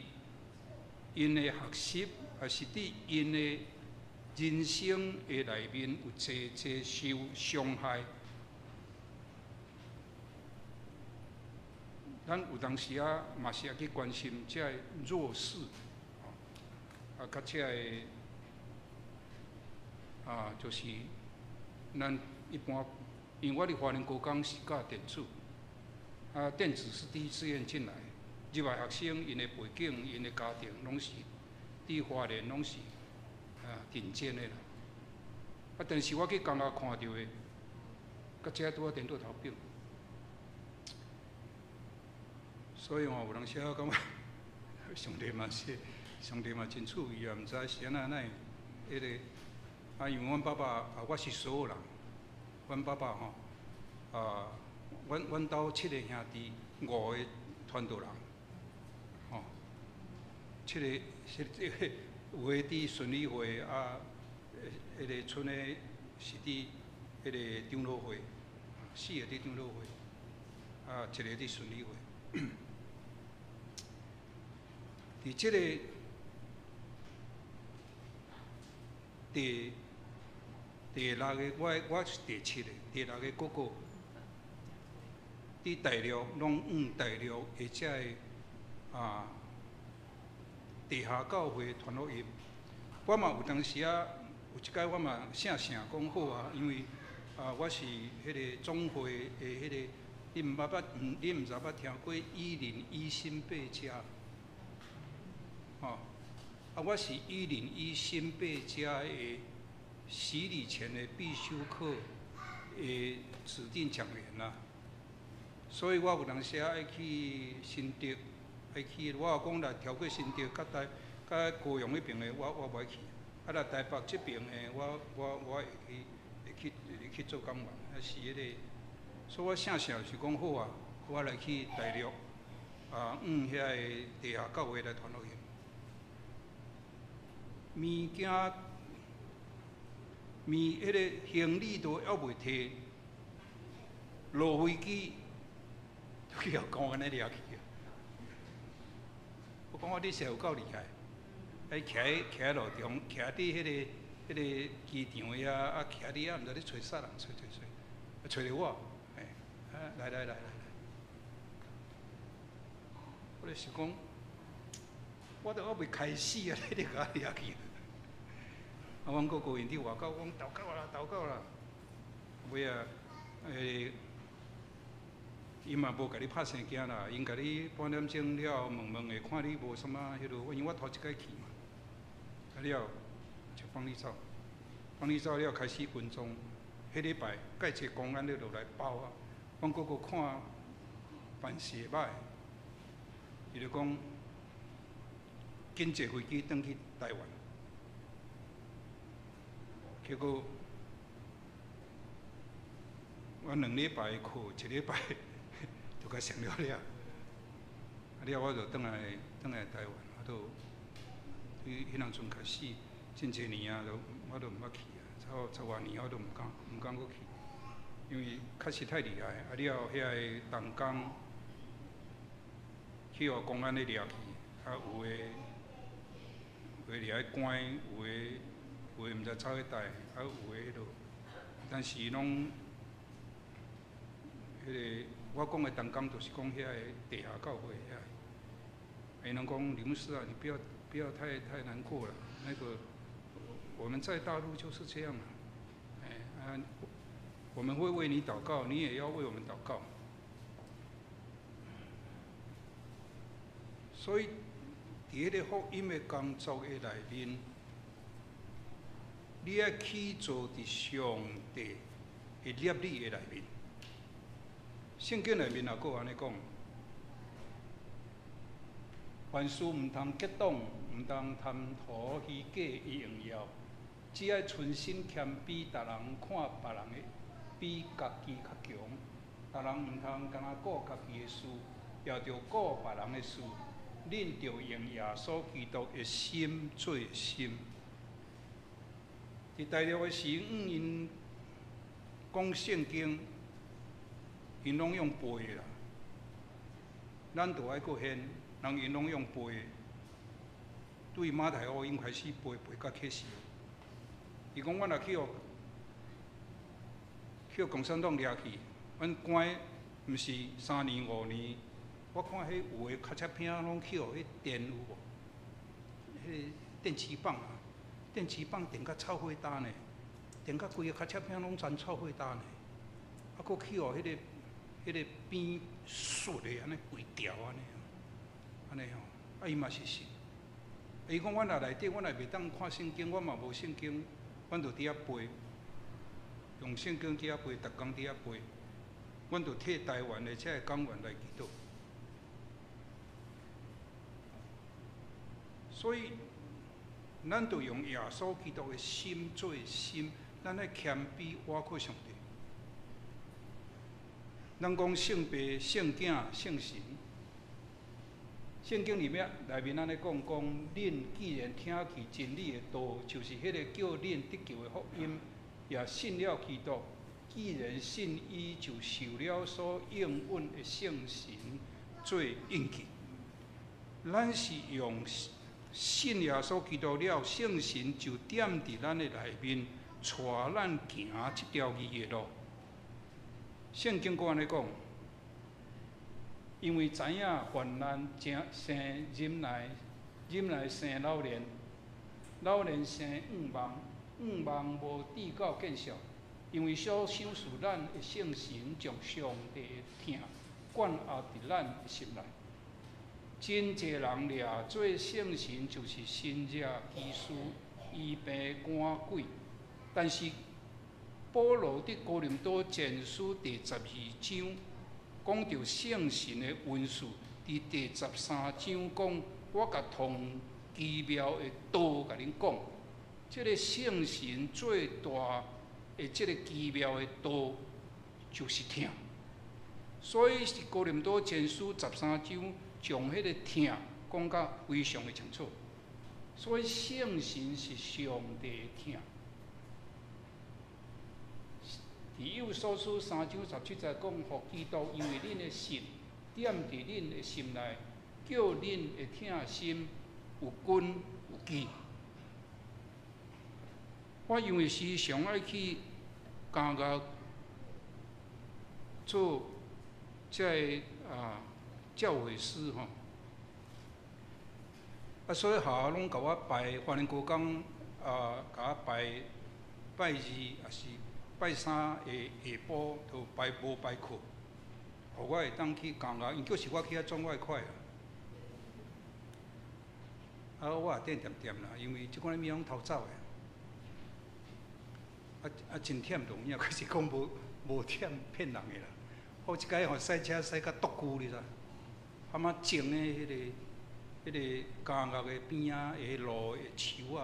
𪜶的學習，抑是佇𪜶的人生的內面有濟濟受傷害。咱有當時仔嘛是愛去關心這个弱勢，啊，佮這个啊，就是咱一般，因為我佇花蓮高工是教電子，啊，電子是第一志願進來，入來學生𪜶的背景、𪜶的家庭攏是佇花蓮攏是啊頂尖的啦。啊，但是我去工學看著的，佮這拄仔顛倒頭反。所以吼，有當時我感覺上帝嘛是，上帝嘛真趣味啊，毋知是按怎哪會彼个啊，因為阮爸爸啊，我是所有人，阮爸爸吼啊，阮兜七个兄弟，五個傳道人，吼，七個是這個有的佇順理會啊，彼個賰的是佇彼個長老會，四個佇長老會，啊，一個佇順理會。佇這個第六个，我是第七个，第六个哥哥，佇大陸攏往大陸的這个啊地下教會傳福音。我嘛有當時啊，有一擺我嘛聖聖講好啊，因為啊我是彼個總會的彼個，你毋捌捌，你毋知捌聽過以琳以新百家？吼，啊，我是以琳以新百家的洗禮前的必修課的指定講員啦，所以我有當時愛去新竹，愛去，我講若調過新竹，佮台佮高雄彼爿的，我無愛去，啊，若台北這爿的，我會去，會去做講員，啊是彼個，所以我聖聖是講好啊，我來去大陸，啊，往遐个地下教會來傳福音。物件，物彼個行李都猶未提，落飛機就去予公安咧掠去啊！我感覺你實有夠厲害，哎，徛佇路中，徛佇彼個機場遐，啊，徛佇遐，毋知咧揣啥人，揣揣揣，揣著我，哎，啊，來來來來來，我咧想講。我都猶未開始啊，你就共我掠去。啊，阮哥哥𪜶佇外口講禱告啦，禱告啦。尾仔，伊嘛無共你拍生驚啦，𪜶共你半點鐘了後問問的，看你無啥物彼落，因為我頭一擺去嘛。啊了，就放你走，放你走了開始跟蹤。彼禮拜，蓋一個公安咧落來包啊。阮哥哥看辦事會歹，伊就講。緊坐飛機轉去台灣，結果我兩禮拜課，一禮拜就共上了了。啊了，我就轉來台灣，我都對彼當陣開始，真濟年啊，都我都毋捌去啊，十外年我都毋敢閣去，因為確實太厲害。啊了，遐个同工去予公安咧掠去，啊有的。有的掠去關，有的毋知走去佗，啊有的彼落，但是攏彼个我講的同工就是講遐個地下教會遐個，𪜶攏講林牧師啊，你不要太難過了，那個我們在大陸就是這樣啊，哎啊，我們會為你禱告，你也要為我們禱告，所以。佇彼個福音的工作的內面，你愛去做佇上帝的立意的內面。聖經內面也閣按呢講：凡事毋通結黨，毋通貪圖虛假的榮耀，只愛存心謙卑，逐人看別人的比家己較強。逐人毋通干焦顧家己的事，也著顧別人的事。恁著用耶穌基督的心做心。佇大陸的時，𪜶講聖經，𪜶攏用背的啦。咱著愛閣現，人𪜶攏用背的。對馬太福音開始背，背甲啟示。伊講，阮若去予共產黨掠去，阮關毋是3年5年。我看彼有的跤車餅攏去予彼電有無？彼電磁棒啊，電磁棒電甲臭火焦呢，電甲規个跤車餅攏全臭火焦呢。啊，閣去予彼個邊術的按呢規條按呢，按呢吼，啊伊嘛是信。伊講阮若內底，阮若袂當看聖經，我嘛無聖經，阮就佇遐背，用聖經佇遐背，逐工佇遐背，阮就替台灣的這个講員來祈禱。所以，咱就用耶穌基督的心做心，咱愛謙卑倚靠上帝。咱講聖父、聖囝、聖神，聖經裡面內面按呢講講，恁既然聽去真理的道，就是彼个叫恁得救的福音，也信了基督。既然信伊，就受了所應允的聖神做印記。咱是用信耶穌基督了，聖神就踮佇咱的內面，帶咱行這條義的路。聖經閣按呢講，因為知影患難生忍耐，忍耐生老練，老練生向望，向望無致到見笑，因為所賞賜咱的聖神將上帝的疼灌壓佇咱的心內。真濟人掠做聖神，就是神跡奇事、醫病趕鬼，但是保羅佇哥林多前書第12章講著聖神的恩賜，佇第13章講，我共通奇妙的道共恁講，這个聖神最大的這个奇妙的道就是疼，所以是哥林多前書13章將彼个疼講甲非常的清楚。所以聖神是上帝的疼。佇以弗所書3章17節講，予基督因為恁的信踮佇恁的心內，叫恁的疼心有根有基。我因為時常愛去監獄做這个教誨師吼，所以學校攏共我排，花蓮高工共我排拜二，抑是拜三的下晡，就排無排課，予我會當去監獄，因叫是我去遐賺外快啊。我也踮踮踮啦，因為這款物攏偷走的。真忝就有影，可是講無忝騙人的啦。好一擺吼，駛車駛甲篤龜，你知？啊嘛種的彼個監獄的邊仔的路的樹仔，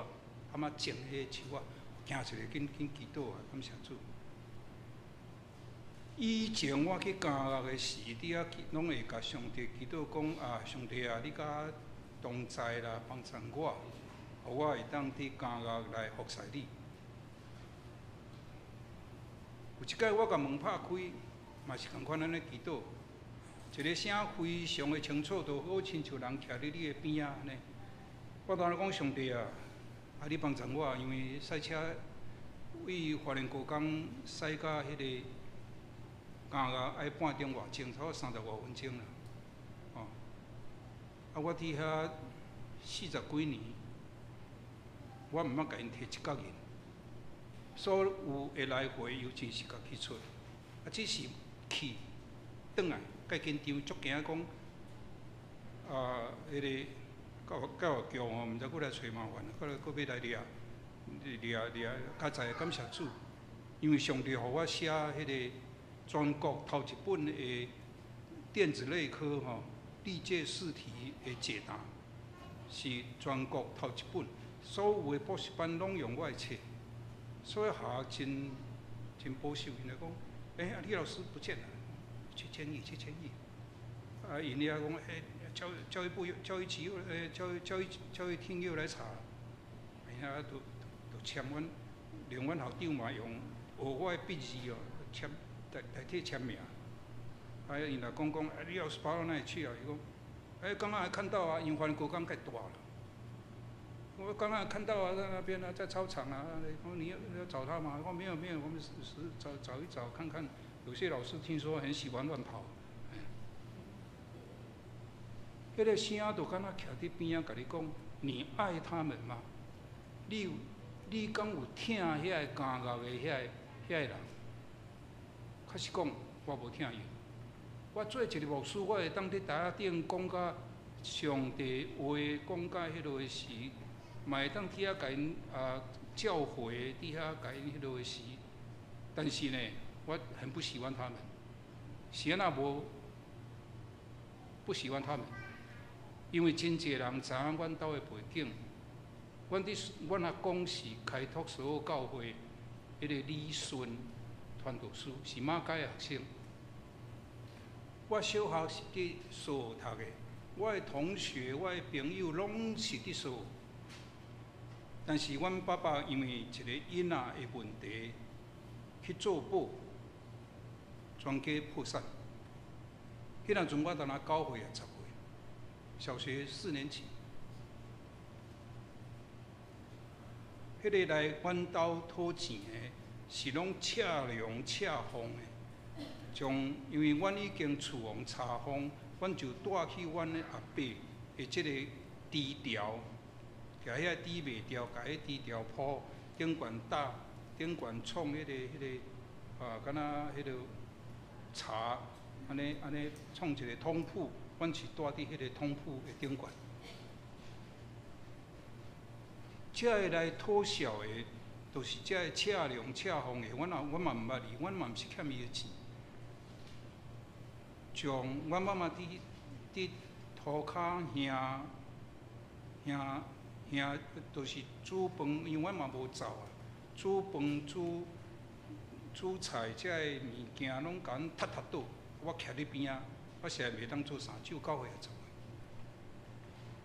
啊嘛種彼个樹仔，行出來緊緊祈禱啊，感謝主。以前我去監獄的時，佇遐攏會共上帝祈禱講啊，上帝啊，你佮我同在啦，幫助我，予我會當佇監獄來服侍你。有一擺我共門拍開，嘛是仝款按呢祈禱。一个聲非常的清楚，就好親像人徛佇你的邊仔按呢。我當時講上帝啊，你幫助我，因為駛車為花蓮高工駛到彼個監獄愛半鐘外鐘，差不多30外分鐘啦。哦，我佇遐40幾年，我毋捌共𪜶提一角銀，所有的來回油錢是家己出，只是去轉來。較緊張，足驚講，彼个教育局吼，毋知閣來揣麻煩，閣欲來掠，掠掠，佳哉感謝主，因為上帝予我寫彼个全國頭一本的電子類科吼，歷屆試題的解答，是全國頭一本，所有的補習班攏用我的冊，所以學校真真保守，𪜶就講，李老師不見了。去監獄，去監獄。𪜶遐講，教育部又教育局又，教育廳又來查，𪜶遐都簽阮，連阮校長嘛用學我的筆字哦，簽代替簽名。𪜶若講講，李老師跑到哪裡去啊？伊講，哎，剛剛還看到啊，因為梵高剛較大了。我剛剛看到啊，在那邊啊，在操場啊。我說你要找他嗎？我說沒有沒有，我們是找找一找看看。有些老師聽說很喜歡亂跑。彼個聲就敢若徛佇邊仔，共你講：你愛他們嗎？你敢有疼遐个監獄的遐個人？確實講，我無疼伊。我做一個牧師，我會當佇台仔頂講甲上帝話，講甲彼落的時，嘛會當佇遐共𪜶啊教誨，佇遐共𪜶彼落的時。但是呢，我很不喜歡他們。是按怎無不喜歡他們？因為真濟人知影阮兜的背景，阮阿公是開拓所有教會彼個李順傳道師，是馬偕的學生。我小學是佇蘇澳讀的，我的同學、我的朋友攏是佇蘇澳。但是阮爸爸因為一個囡仔的問題去做保，全家破產。彼當陣我才若9歲抑10歲，小學4年級。彼個來阮兜討錢的，是攏赤龍赤鳳的，將因為阮已經厝予查封，阮就帶去阮的阿伯的這個豬牢，共遐豬賣掉，共彼豬牢鋪頂懸搭，頂懸創彼個啊，敢若彼個茶，按呢按呢創一個通鋪，阮是蹛佇彼個通鋪的頂懸。遮个來討笑的，就是遮个赤龍赤鳳的，阮嘛毋捌伊，阮嘛毋是欠伊的錢。將阮媽媽佇塗跤兄兄兄，就是煮飯，因為阮嘛無灶啊，煮飯煮菜，遮个物件攏共阮踢踢倒，我徛佇邊仔，我實在袂當做啥，只有9歲抑10歲。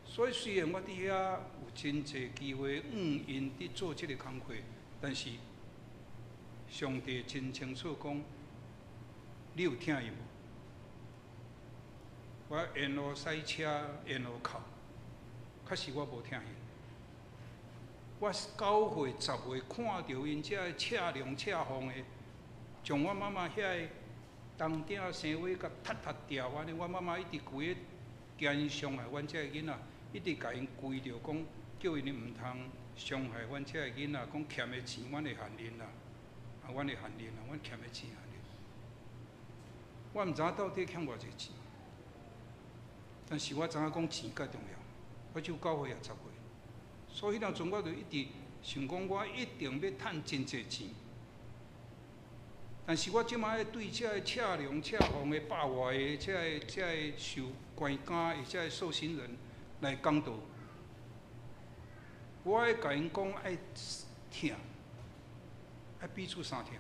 所以雖然我佇遐有真濟機會，𪜶佇做這個工課，但是上帝真清楚講，你有疼伊無？我沿路駛車，沿路哭，確實我無疼𪜶。我9歲10歲看著𪜶遮个赤龍赤鳳的，將我媽媽遐个銅鼎生火共踢踢掉按呢，我媽媽一直規个驚𪜶傷害阮遮个囡仔。一直共𪜶規著講，叫𪜶毋通傷害阮遮個囡仔，講欠的錢阮會還恁啦，啊，阮會還恁啦，阮欠的錢還恁。我毋知影到底欠偌濟錢，但是我知影講錢較重要。我只有9歲抑10歲，所以彼當陣我就一直想講，我一定欲趁真濟錢。但是我這擺對遮個赤龍赤鳳的百外个遮個受關監的遮個受刑人來講道，我愛共𪜶講愛疼，愛彼此相疼，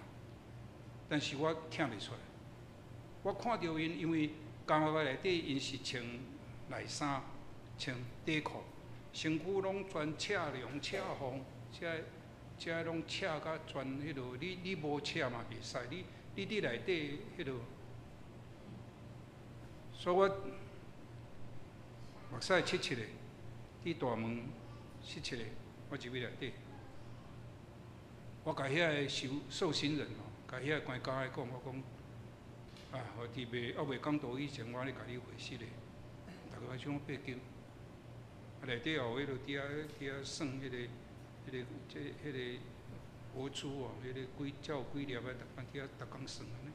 但是我疼袂出來。我看著𪜶，因為監獄內底𪜶是穿內衫、穿短褲，身軀攏全赤龍赤鳳，遮攏赤甲全彼落，你無赤嘛袂使，你佇內底彼落，所以我目屎拭拭的，佇大門拭拭的，我入去內底，我共遐个受刑人吼，共遐个關監的講，我講，啊，我佇未猶未講道以前，我咧共你回釋的，逐个想爬經，啊內底後彼落佇遐算彼個這彼個活豬哦，彼個幾才有幾粒啊，逐工佇遐逐工算按呢，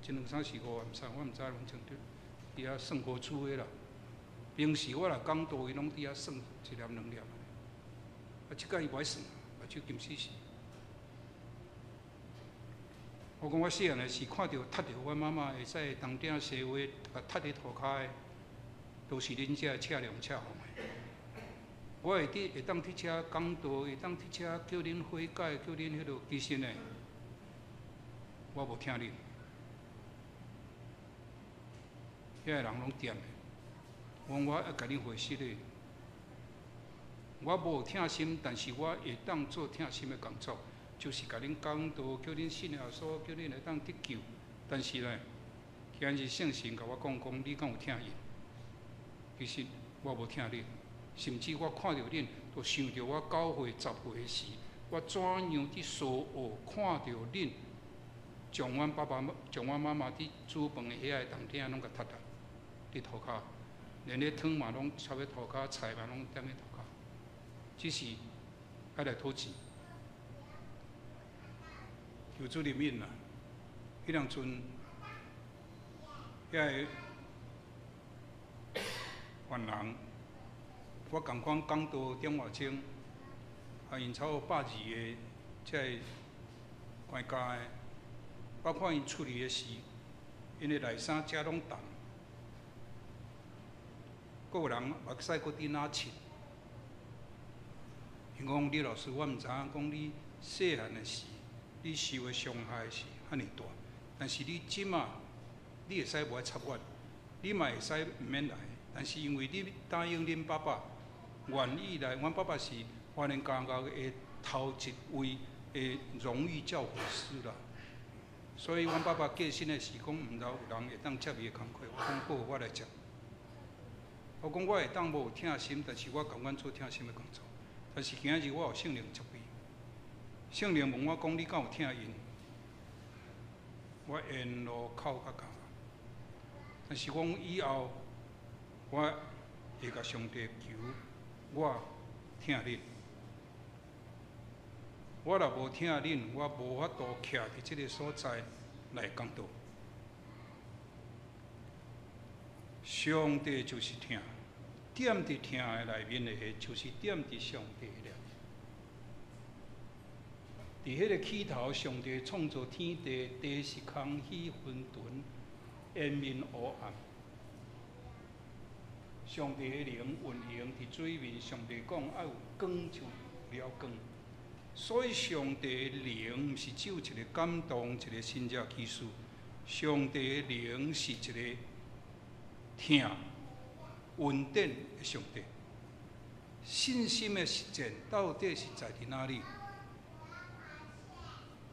一兩三四五毋知，我毋知攏清楚，佇遐算活豬的啦。平時我若講道，伊攏佇遐算一粒兩粒。啊，這擺伊無愛算，目睭金死死。我講我細漢的時，看著踢著阮媽媽會使銅鼎生火，共踢佇塗跤的，都是恁遮赤龍赤鳳的。我會當佇遮講道，會當佇遮叫恁悔改，叫恁彼落，其實呢，我無疼恁。遐个人攏踮的。我講我愛共恁回釋的，我無疼心，但是我會當做疼心的工作，就是共恁講道，叫恁信耶穌，叫恁會當得救。但是呢，今日聖神共我講講，你敢有疼𪜶？其實我無疼恁，甚至我看著恁，就想著我9歲10歲時，我怎樣佇蘇澳看著恁，將阮爸爸、將阮媽媽佇煮飯的遐個筒鼎攏共踢來，佇塗跤，連咧湯嘛攏插咧塗跤，菜嘛攏踮咧塗跤，只是愛來討錢。求主憐憫啦！彼當陣，遐個犯人，我仝款講道點外鐘，啊，𪜶超過120個這个關監的，我看𪜶出去的時，𪜶的內衫遮攏澹，閣有人目屎閣滴哪沁。𪜶講李老師，我毋知影講你細漢的時，你受的傷害是遐爾大，但是你這馬，你會使無愛插阮，你嘛會使毋免來，但是因為你答應恁爸爸，願意來，阮爸爸是花蓮監獄的頭一位的榮譽教誨師啦，所以阮爸爸過身的時講，毋知有人會當接伊的工課，我講好，我來接。我講我會當無疼心，但是我甘願做疼心的工作。但是今仔日我有聖靈責備，聖靈問我講：你敢有疼𪜶？我沿路哭甲干。但是講以後，我會共上帝求，我疼恁。我若無疼恁，我無法度徛佇這个所在來講道。上帝就是疼，踮佇疼的內面的，就是踮佇上帝的。佇彼個起頭，上帝創造天地，地是空虛混沌，延綿黑暗。上帝的靈運行佇水面，上帝講愛有光就有了光。所以上帝的靈毋是只有一個感動，一個神蹟奇事。上帝的靈是一個疼、恩典的上帝。信心的實踐到底是在佇哪裡？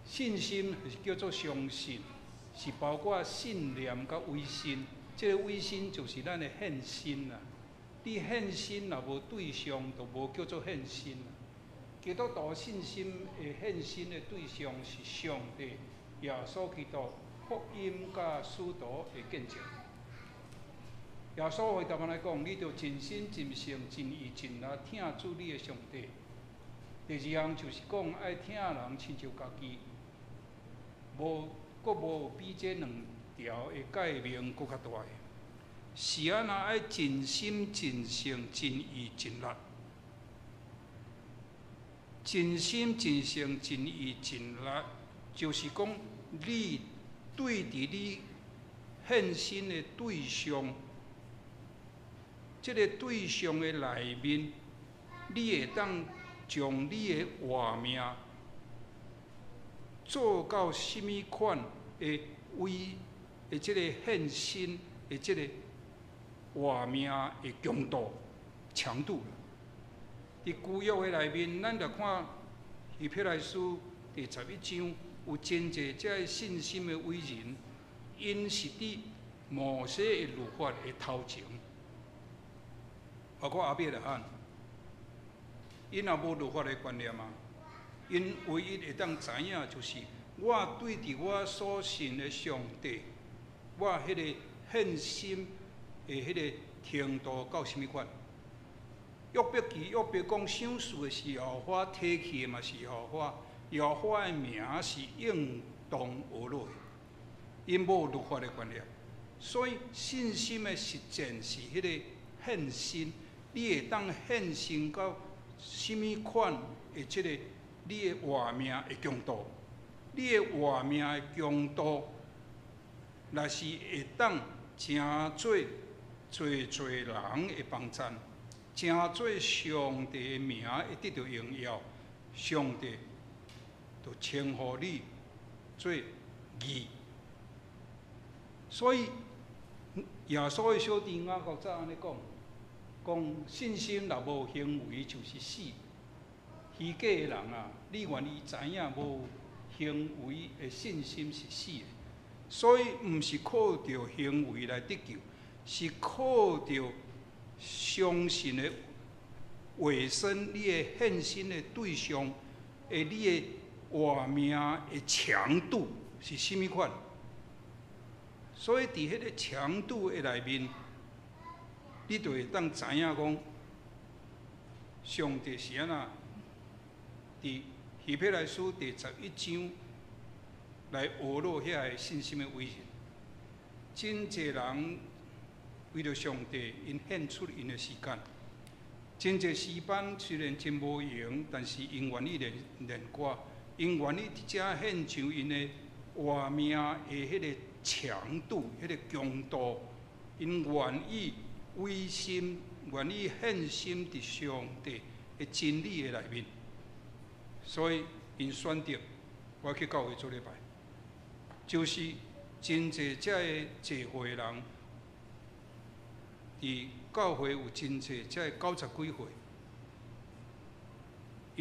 信心就是叫做相信，是包括信念佮威信。這个威信就是咱的獻身啦。你獻身若無對象，就無叫做獻身啦。基督徒信心的獻身的對象是上帝、耶穌基督、福音佮使徒的見證。耶穌回答阮來講：你著盡心、盡性、盡意、盡力疼主你的上帝。第二項就是講愛疼人親像家己，無閣無比這兩條的誡命閣較大的。是按怎愛盡心、盡性、盡意、盡力？盡心、盡性、盡意、盡力，就是講你對佇你獻身的對象，這个對象的內面，你會當將你的活命做到啥物款的為的這个獻身的這个活命的強度、強度。佇舊約的內面，咱來看希伯來書第11章，有真濟這个信心的偉人，𪜶是佇摩西的律法的頭前，包括亞伯拉罕，𪜶也無律法的觀念啊，𪜶唯一會當知影就是我對佇我所信的上帝，我彼个獻身的彼个程度到啥物款。約伯記約伯講，賞賜的是耶和華，提去的嘛是耶和華，耶和華的名是應當阿樂的。𪜶無律法的觀念，所以信心的實踐是彼个獻身，你會當獻身到啥物款的這个你的活命的強度，你的活命的強度，若是會當成做濟濟人的幫贊，成做上帝的名會得著榮耀，上帝就稱呼你做義。所以耶穌的小弟雅各才按呢講，講信心若無行為就是死。虛假的人啊，你願意知影無行為的信心是死的。所以毋是靠著行為來得救，是靠著相信的委身，你的獻身的對象，的你的活命的強度是啥物款？所以佇彼個強度的內面，你就會當知影講，上帝是按怎？佇希伯來書第11章來學落遐个信心的偉人，真濟人為著上帝，𪜶獻出𪜶的時間。真濟詩班雖然真無閒，但是𪜶願意練練歌，𪜶願意佇遮獻上𪜶的活命的彼个強度、彼個強度，𪜶願意委身、願意獻身佇上帝的真理的內面，所以𪜶選擇我去教會做禮拜，就是真濟遮个聚會的人，佇教會有真濟遮個九十幾歲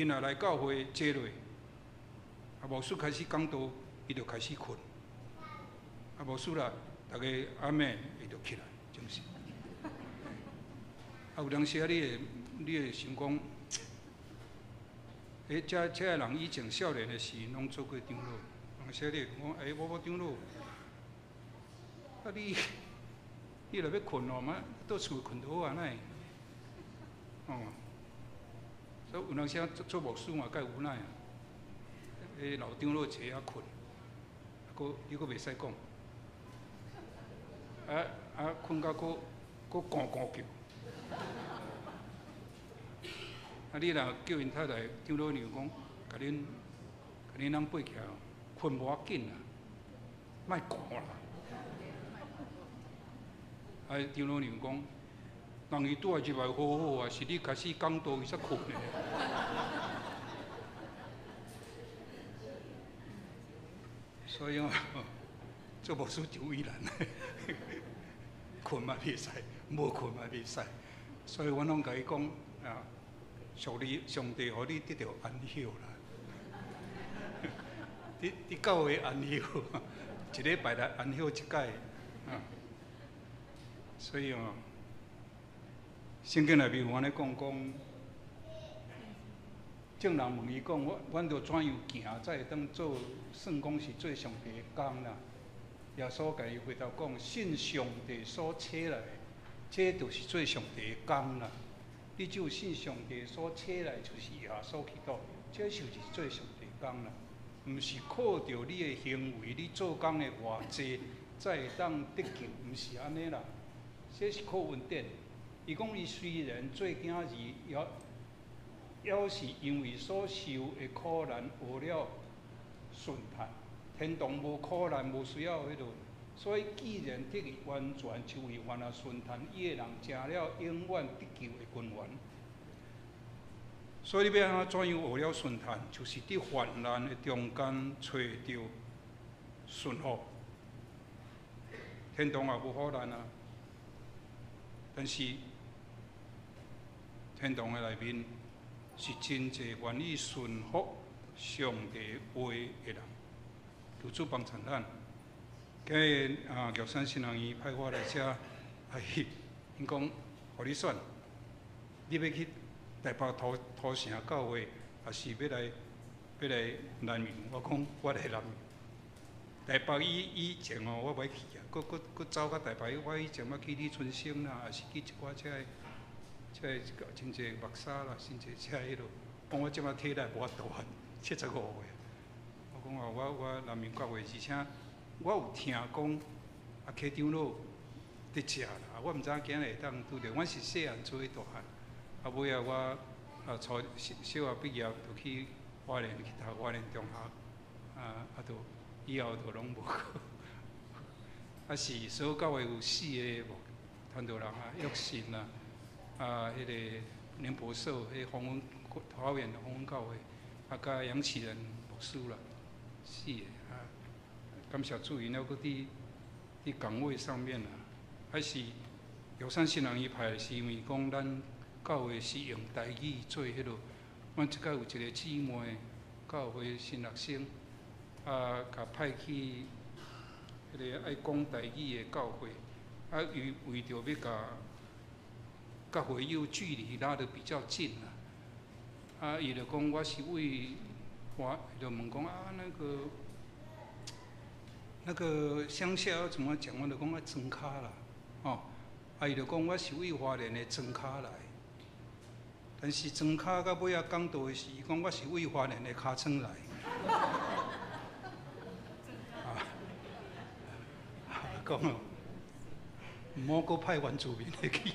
，𪜶若來教會坐落，啊，牧師開始講道，伊就開始睏。啊，牧師啦，逐家阿們，伊就起來，精神。啊，有當時啊，你會想講，欸，遮个人以前少年的時攏做過長老，有當時你會講，欸，某某長老，啊你若欲睏哦，嘛倒厝睏就好啊，哪會？哦，所以有當時啊，做牧師嘛，較無奈啊。欸，老長老坐遐睏，啊，閣你閣袂使講，啊啊，睏到閣閣咕咕叫。啊！你若叫𪜶太太長老娘講，共恁共恁翁爬起來，睏無要緊啦，莫咕啦。啊！長老娘講，人伊拄仔入來好好啊，是你開始講道伊才睏的。所以哦，做牧師就為難，睏嘛袂使，無睏嘛袂使，所以我攏共伊講啊。上帝，上帝，予你得著安息啦！佇教會安息，一禮拜來安息一擺啊。所以哦，聖經內面有按呢講講，眾人問伊講，我阮著怎樣行才會當做算講是做上帝的工啦？耶穌共伊回答講：信上帝所差來的，這就是做上帝的工啦。你只有信上帝所差來，就是耶穌基督，這就是做上帝工啦。毋是靠著你的行為，你做工的偌濟，才會當得救，毋是按呢啦。這是靠恩典。伊講伊雖然做囝兒，猶是因為所受的苦難，學了順服。天堂無苦難，無需要彼落。所以，既然得以完全，就為凡啊順從伊的人，成了永遠得救的根源。所以，你欲按怎樣學了順從，就是佇患難的中間揣著順服。天堂也無苦難啊，但是天堂的內面是真濟願意順服上帝話的人，求主幫助咱。今日啊，玉山神學院派我來遮，哎，𪜶講，予你選，你欲去台北土城教會，抑是欲來南洋？我講我來南洋。台北以前哦，我袂去啊，閣走到台北。我以前捌去李春生啦，抑是去一寡遮个遮个真濟目沙啦，真濟遮彼落。講我這擺體力無法度啊，75歲。我講啊，我南洋教會，而且。我有聽講，啊，柯長老佇遮啦，我毋知影今日會當拄著。阮是細漢做伙大漢，啊，尾仔我啊，初小學畢業就去花蓮去讀花蓮中學，啊啊，就以後就攏無。啊是所有教會有四个傳道人啊，約信啊，啊，彼个林博士，彼個訪問桃園的訪問教會，啊，佮楊啟仁牧師啦，四个啊。感謝主，𪜶猶閣佇崗位上面啊，還是玉山神學院派，是因為講咱教會是用台語做彼落。阮這擺有一個姊妹，教會新學生，啊，共派去彼個愛講台語的教會，啊，伊為著欲共佮会友距離拉得比較近啦。啊，伊就講我是為我，伊就問講啊，那個鄉下要怎麼講？我就講啊，莊跤啦，吼。啊，伊就講我是為花蓮的莊跤來，但是莊跤到尾仔講道的時，伊講我是為花蓮的尻川來。啊，講哦，毋好閣派原住民的去。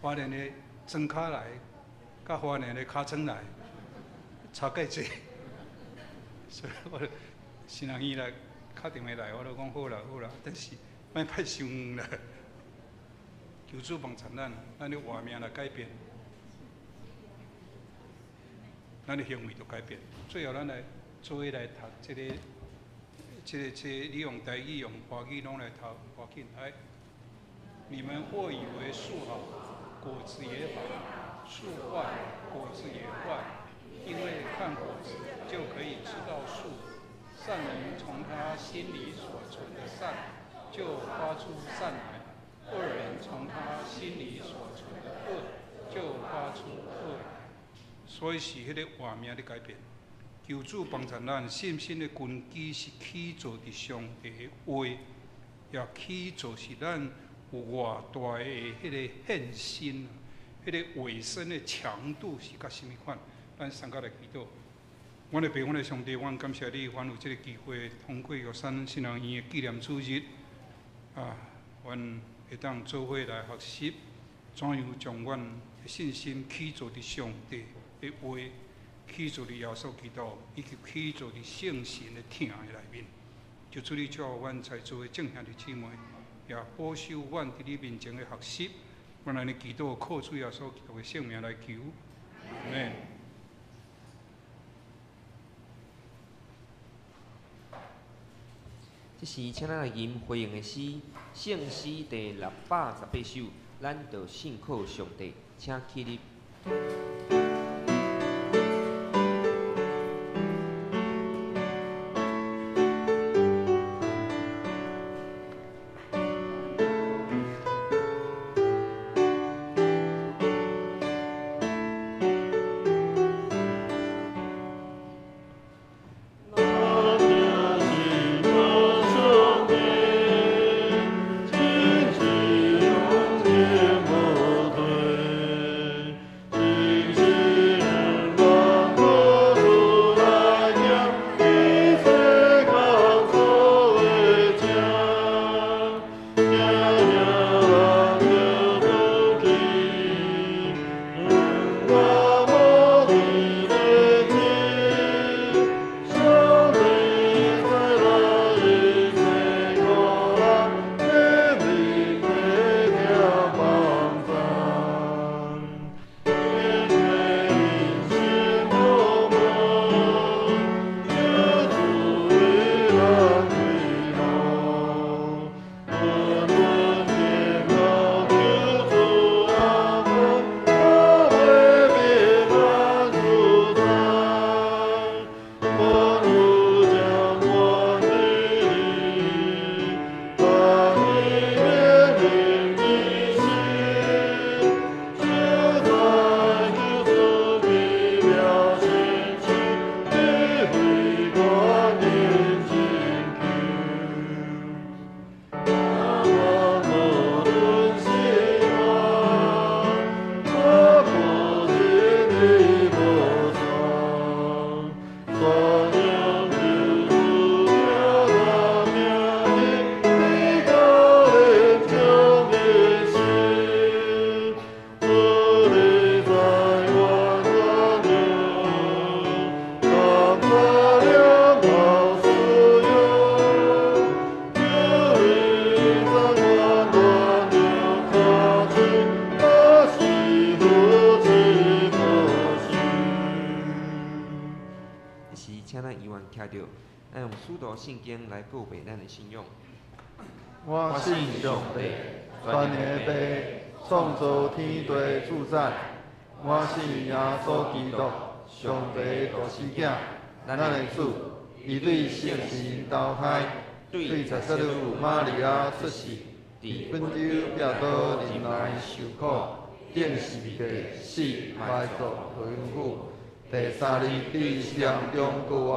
花蓮的莊跤來，佮花蓮的尻川來，差介濟，所以我就新人伊來敲電話來，我就講好啦好啦，但是莫派傷遠啦。求主幫助咱，咱的活命來改變，咱的行為就改變。最後，咱來做伙來讀這個、這個、這個，你用台語、用華語攏來讀，無要緊。來，你們或以為樹好，果子也好；樹壞，果子也壞。因為看果子就可以知道樹。善人從他心裡所存的善，就發出善來；惡人從他心裡所存的惡，就發出惡來。所以是彼個活命咧改變。求主幫助咱，信心的根基是起造佇上帝的話，也起造是咱有偌大的彼個獻身，彼個委身的強度是佮啥物款？咱三個來祈禱。阮的父，阮的上帝，阮感謝你，阮有這個機會通過玉山信仰院的紀念主日，啊，阮會當做伙來學習，怎樣將阮的信心起造佇上帝的話，起造佇耶穌基督，以及起造佇聖神的疼的內面。求主你祝福阮在座的眾兄弟姊妹，也保守阮佇你面前的學習。阮按呢祈禱，靠主耶穌基督的聖名來求，阿們。這時，請咱來吟回應的詩，聖詩第618首，咱著信靠上帝，請起立。聖經來告白咱的信仰。我信上帝，全能的父，創造天地主宰。我信耶穌基督，上帝獨生囝，咱的主。伊對聖神投胎，對十四日瑪利亞出世，伫本州伯多忍耐受苦，钉十字架死，埋葬落永久。第三日伫死人中复活，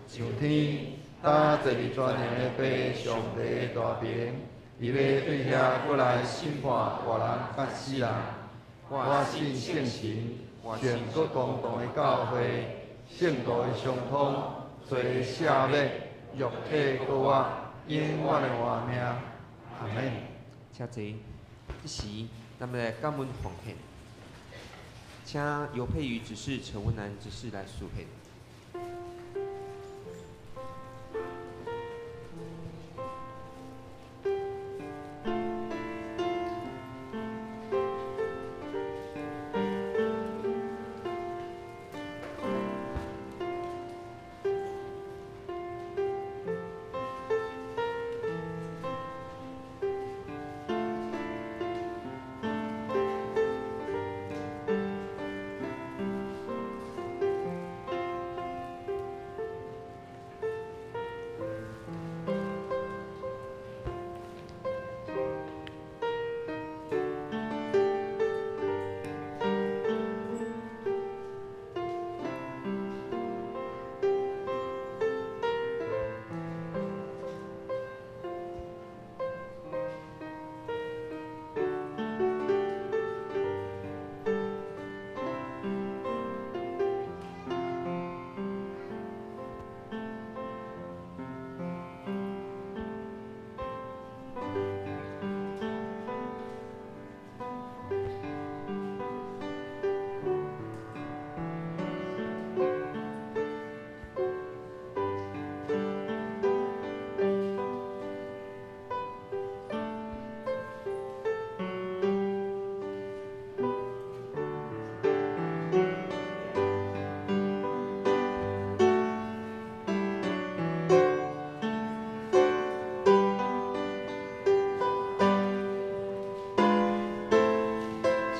上天，搭坐伫全能的父上帝的大爿，伊欲对遐阁来审判活人佮死人。我信圣神，全国公同的教会，圣徒的相通，罪的赦免，肉体复活，永远的活命。阿门。请坐。这时，咱们来感恩奉献，请尤佩瑜执事、陈文南执事来述献。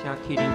请起立。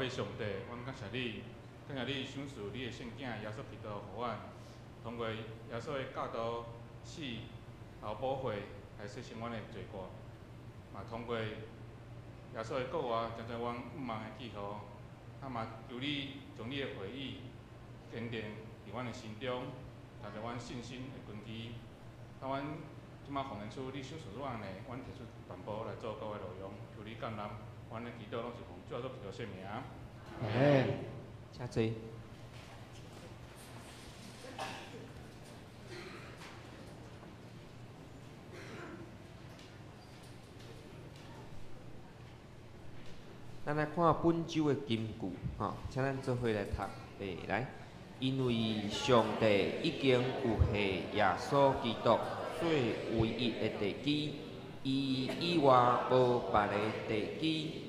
上帝，阮感谢你，感谢你赏赐你的圣囝耶稣基督予阮，通过耶稣的教导、死、后宝血来洗清阮的罪过，嘛通过耶稣的复活，成就阮盼望的记号。啊嘛求你将你的话语坚定伫阮的心中，成就阮信心的根基。啊，阮这马奉献出你赏赐阮的，阮提出全部来做各位内容，求你降临，阮的祈祷拢是奉主耶稣基督圣名。阿门。请坐。咱来看本周的金句，吼，请咱做伙来读。来，因为上帝已经有赐耶稣基督做唯一的地基，伊以外无别个地基。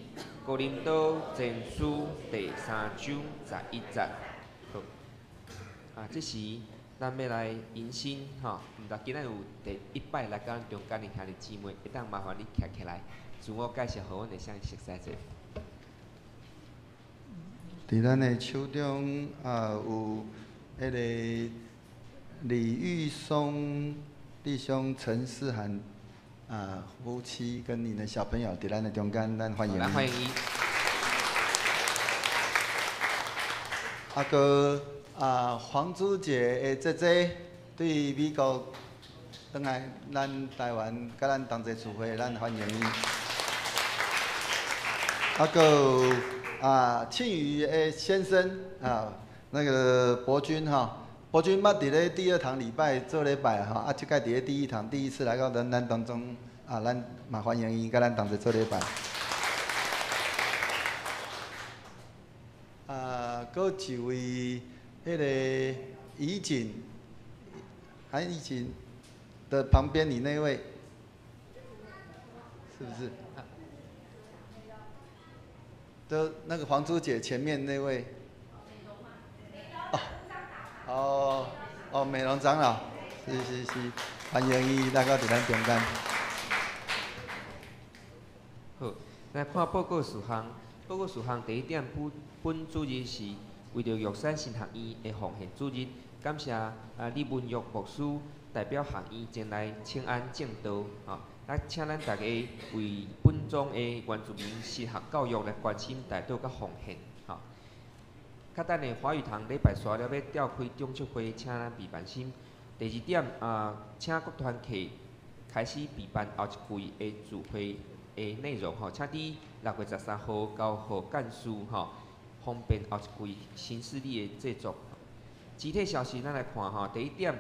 哥林多前书第3章11节。好，啊，这时咱欲来迎新，吼，毋知今仔有第一摆来到咱中间的兄弟姊妹，会当麻烦你徛起来，自我介绍，予阮会使熟似者。伫咱的手中啊，有彼个李玉松弟兄陈思涵啊夫妻跟你的小朋友伫咱的中间，咱欢迎。来欢迎伊。啊，阁啊黄珠姐的姐姐对美国转来咱台湾，佮咱同齐聚会，咱欢迎伊。啊，阁有啊庆余的先生啊，那个博君哈，博君捌伫咧第二堂礼拜做礼拜哈，啊，这届伫咧第一堂第一次来到咱当中啊，啊，咱嘛歡迎伊佮咱同齊做禮拜。啊，閣一位彼个怡景，韓怡景的旁邊，你那位，是不是？的那個黃珠姐前面那位。哦，哦，哦，美容長老，是是是，歡迎伊來到佇咱中間。好，來看報告事項。報告事項第一點，本本主日是為著玉山神學院的奉獻主日，感謝啊李文玉牧師代表學院前來請安證道，吼，啊，請咱大家為本莊的原住民神學教育來關心、代禱佮奉獻，吼。較等下華語堂禮拜煞了欲召開中秋會，請咱備辦心。第二點啊，請各團體開始備辦後一季的聚會的內容吼，請佇6月13號交予幹事吼，方便後一季新勢力的製作。集體消息，咱來看吼，第一點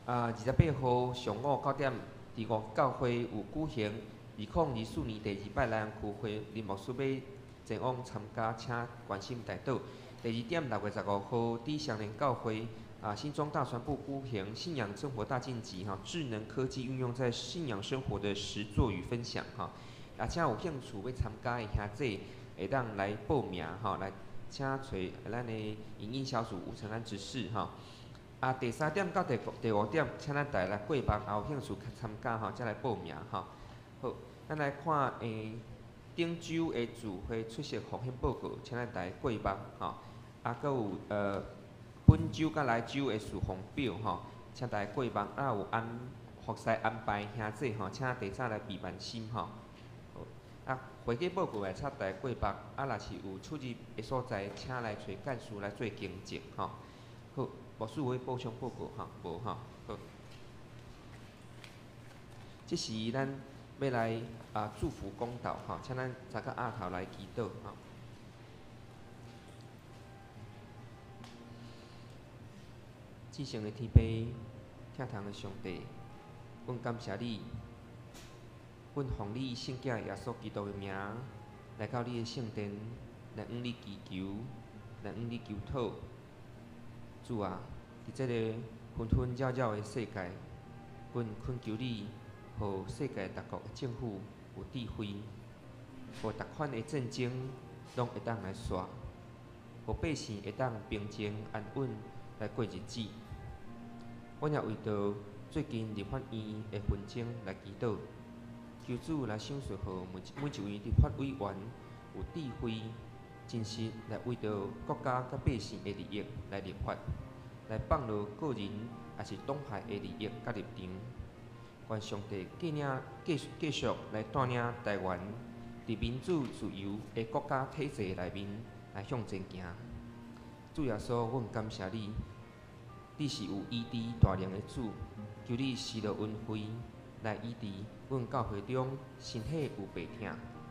啊，28號上午9點，佇五教會有舉行2024年第二擺南洋區會，林牧師欲前往參加，請關心代禱。第二點，6月15號，佇雙連教會啊，新莊大傳部舉行信仰生活大晉級哈，智能科技運用在信仰生活的實作與分享哈。啊，請有興趣欲參加的兄弟會當來報名吼，來請揣咱的營運小組吳承安執事吼。啊，第三點到第五點，請咱大家來過目，啊有興趣參加吼，才來報名吼。好，咱來看頂週的聚會出席奉獻報告，請咱大家過目吼。啊，閣有本週佮來週的事奉表吼，請大家過目。啊，有安服侍安排兄弟吼，請提早來備辦心吼。啊，會計報告來請大家過目，啊，若是有出入的所在，請來揣幹事來做更正吼。好，牧師有欲補充報告吼，無吼。好，這時咱欲來啊祝福講道吼，請咱三個額頭來祈禱吼。至聖的天父，疼痛的上帝，阮感謝你。阮奉你聖子耶穌基督的名，來到你的聖殿，來向你祈求，來向你求討。主啊，佇這個紛紛擾擾的世界，阮懇求你，予世界各國的政府有智慧，予逐款的戰爭攏會當來煞，予百姓會當平靜安穩來過日子。阮也為著最近立法院的紛爭來祈禱。求主來賞賜予每一位立法委員有智慧、真實來為著國家佮百姓的利益來立法，來放落個人抑是黨派的利益佮立場。願上帝繼領繼繼續來帶領台灣佇民主自由的國家體制內面來向前行。主耶穌，阮感謝你，你是有醫治大能的主，求你施落恩惠來醫治阮教會中身體有病痛、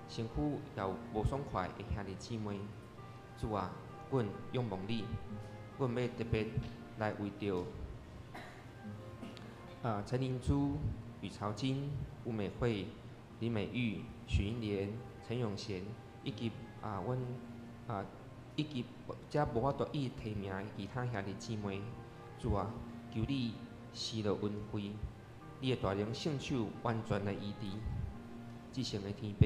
身軀也有無爽快的兄弟姊妹。主啊，阮仰望你，阮欲特別來為著啊陳靈珠、呂朝金、吳美惠、林美玉、許英蓮、陳永賢，以及啊阮啊以及遮無法度一一提名的其他兄弟姊妹。主啊，求你施落恩惠，你的大能聖手完全來醫治。至聖的天父，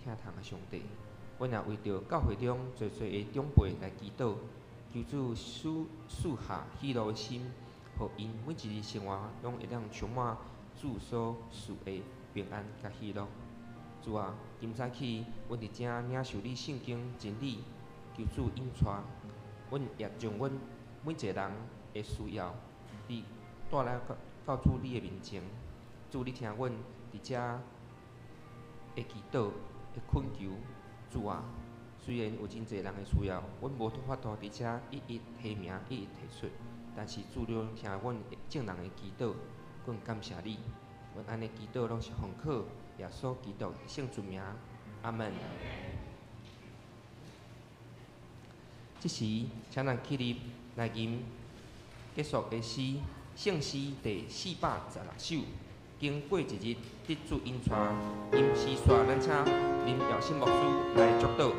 疼痛的上帝，阮也為著教會中濟濟的長輩來祈禱，求主賜下喜樂的心，予𪜶每一日生活攏會當充滿主所賜的平安佮喜樂。主啊，今早起阮佇遮領受你聖經真理，求主引帶，阮也將阮每一個人的需要，你帶來到主你的面前。主，你聽阮佇遮的祈禱的懇求。主啊，雖然有真濟人的需要，阮無法度佇遮一一提名，一一提出，但是主，你攏聽阮眾人的祈禱，阮感謝你。阮按呢祈禱攏是奉靠耶穌基督的聖尊名，阿門。這時，請咱起立來吟結束的詩，聖詩第416首。经過一日，得主𪜶帶，臨時煞，咱請林耀信牧師來祝禱。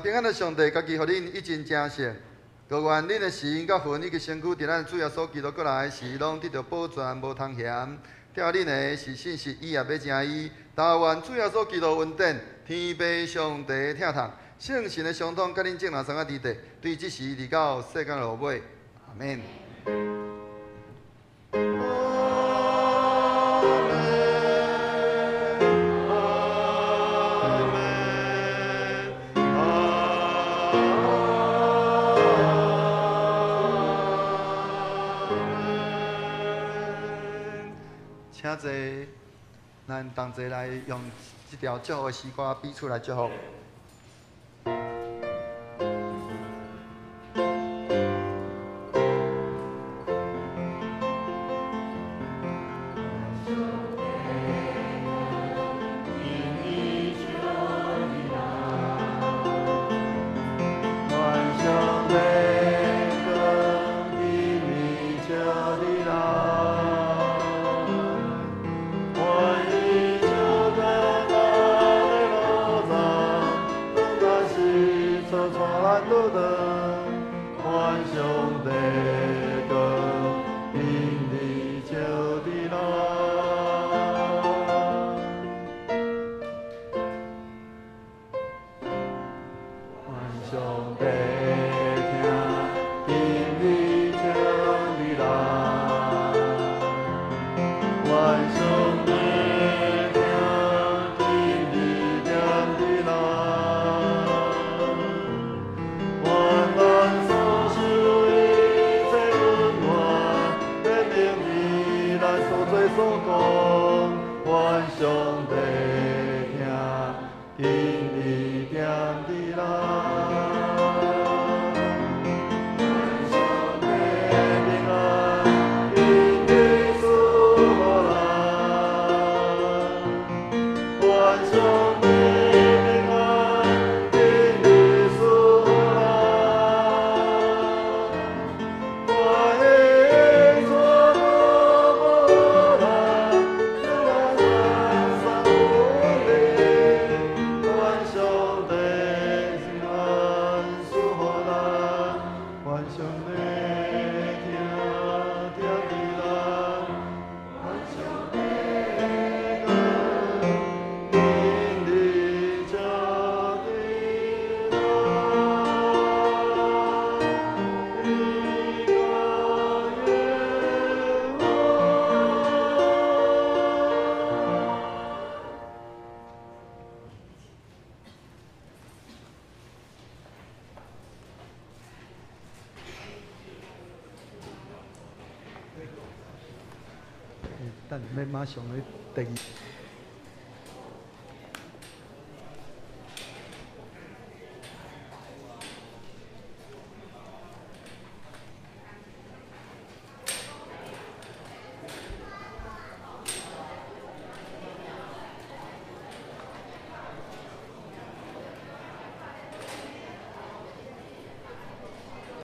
平安的上帝，家己予恁一真成聖，閣願恁的心佮魂以及身軀，佇咱主耶穌基督閣來時，攏得著保全，無通嫌。疼恁的是信實，伊也欲成伊。但願主耶穌基督恩典，天父上帝疼痛，聖神的相通，佮恁眾人相佮佇地，對這時直到世間落尾。阿們。請坐，咱同齊來用這條祝福的詩歌彼此來祝福。等欲馬上咧第二。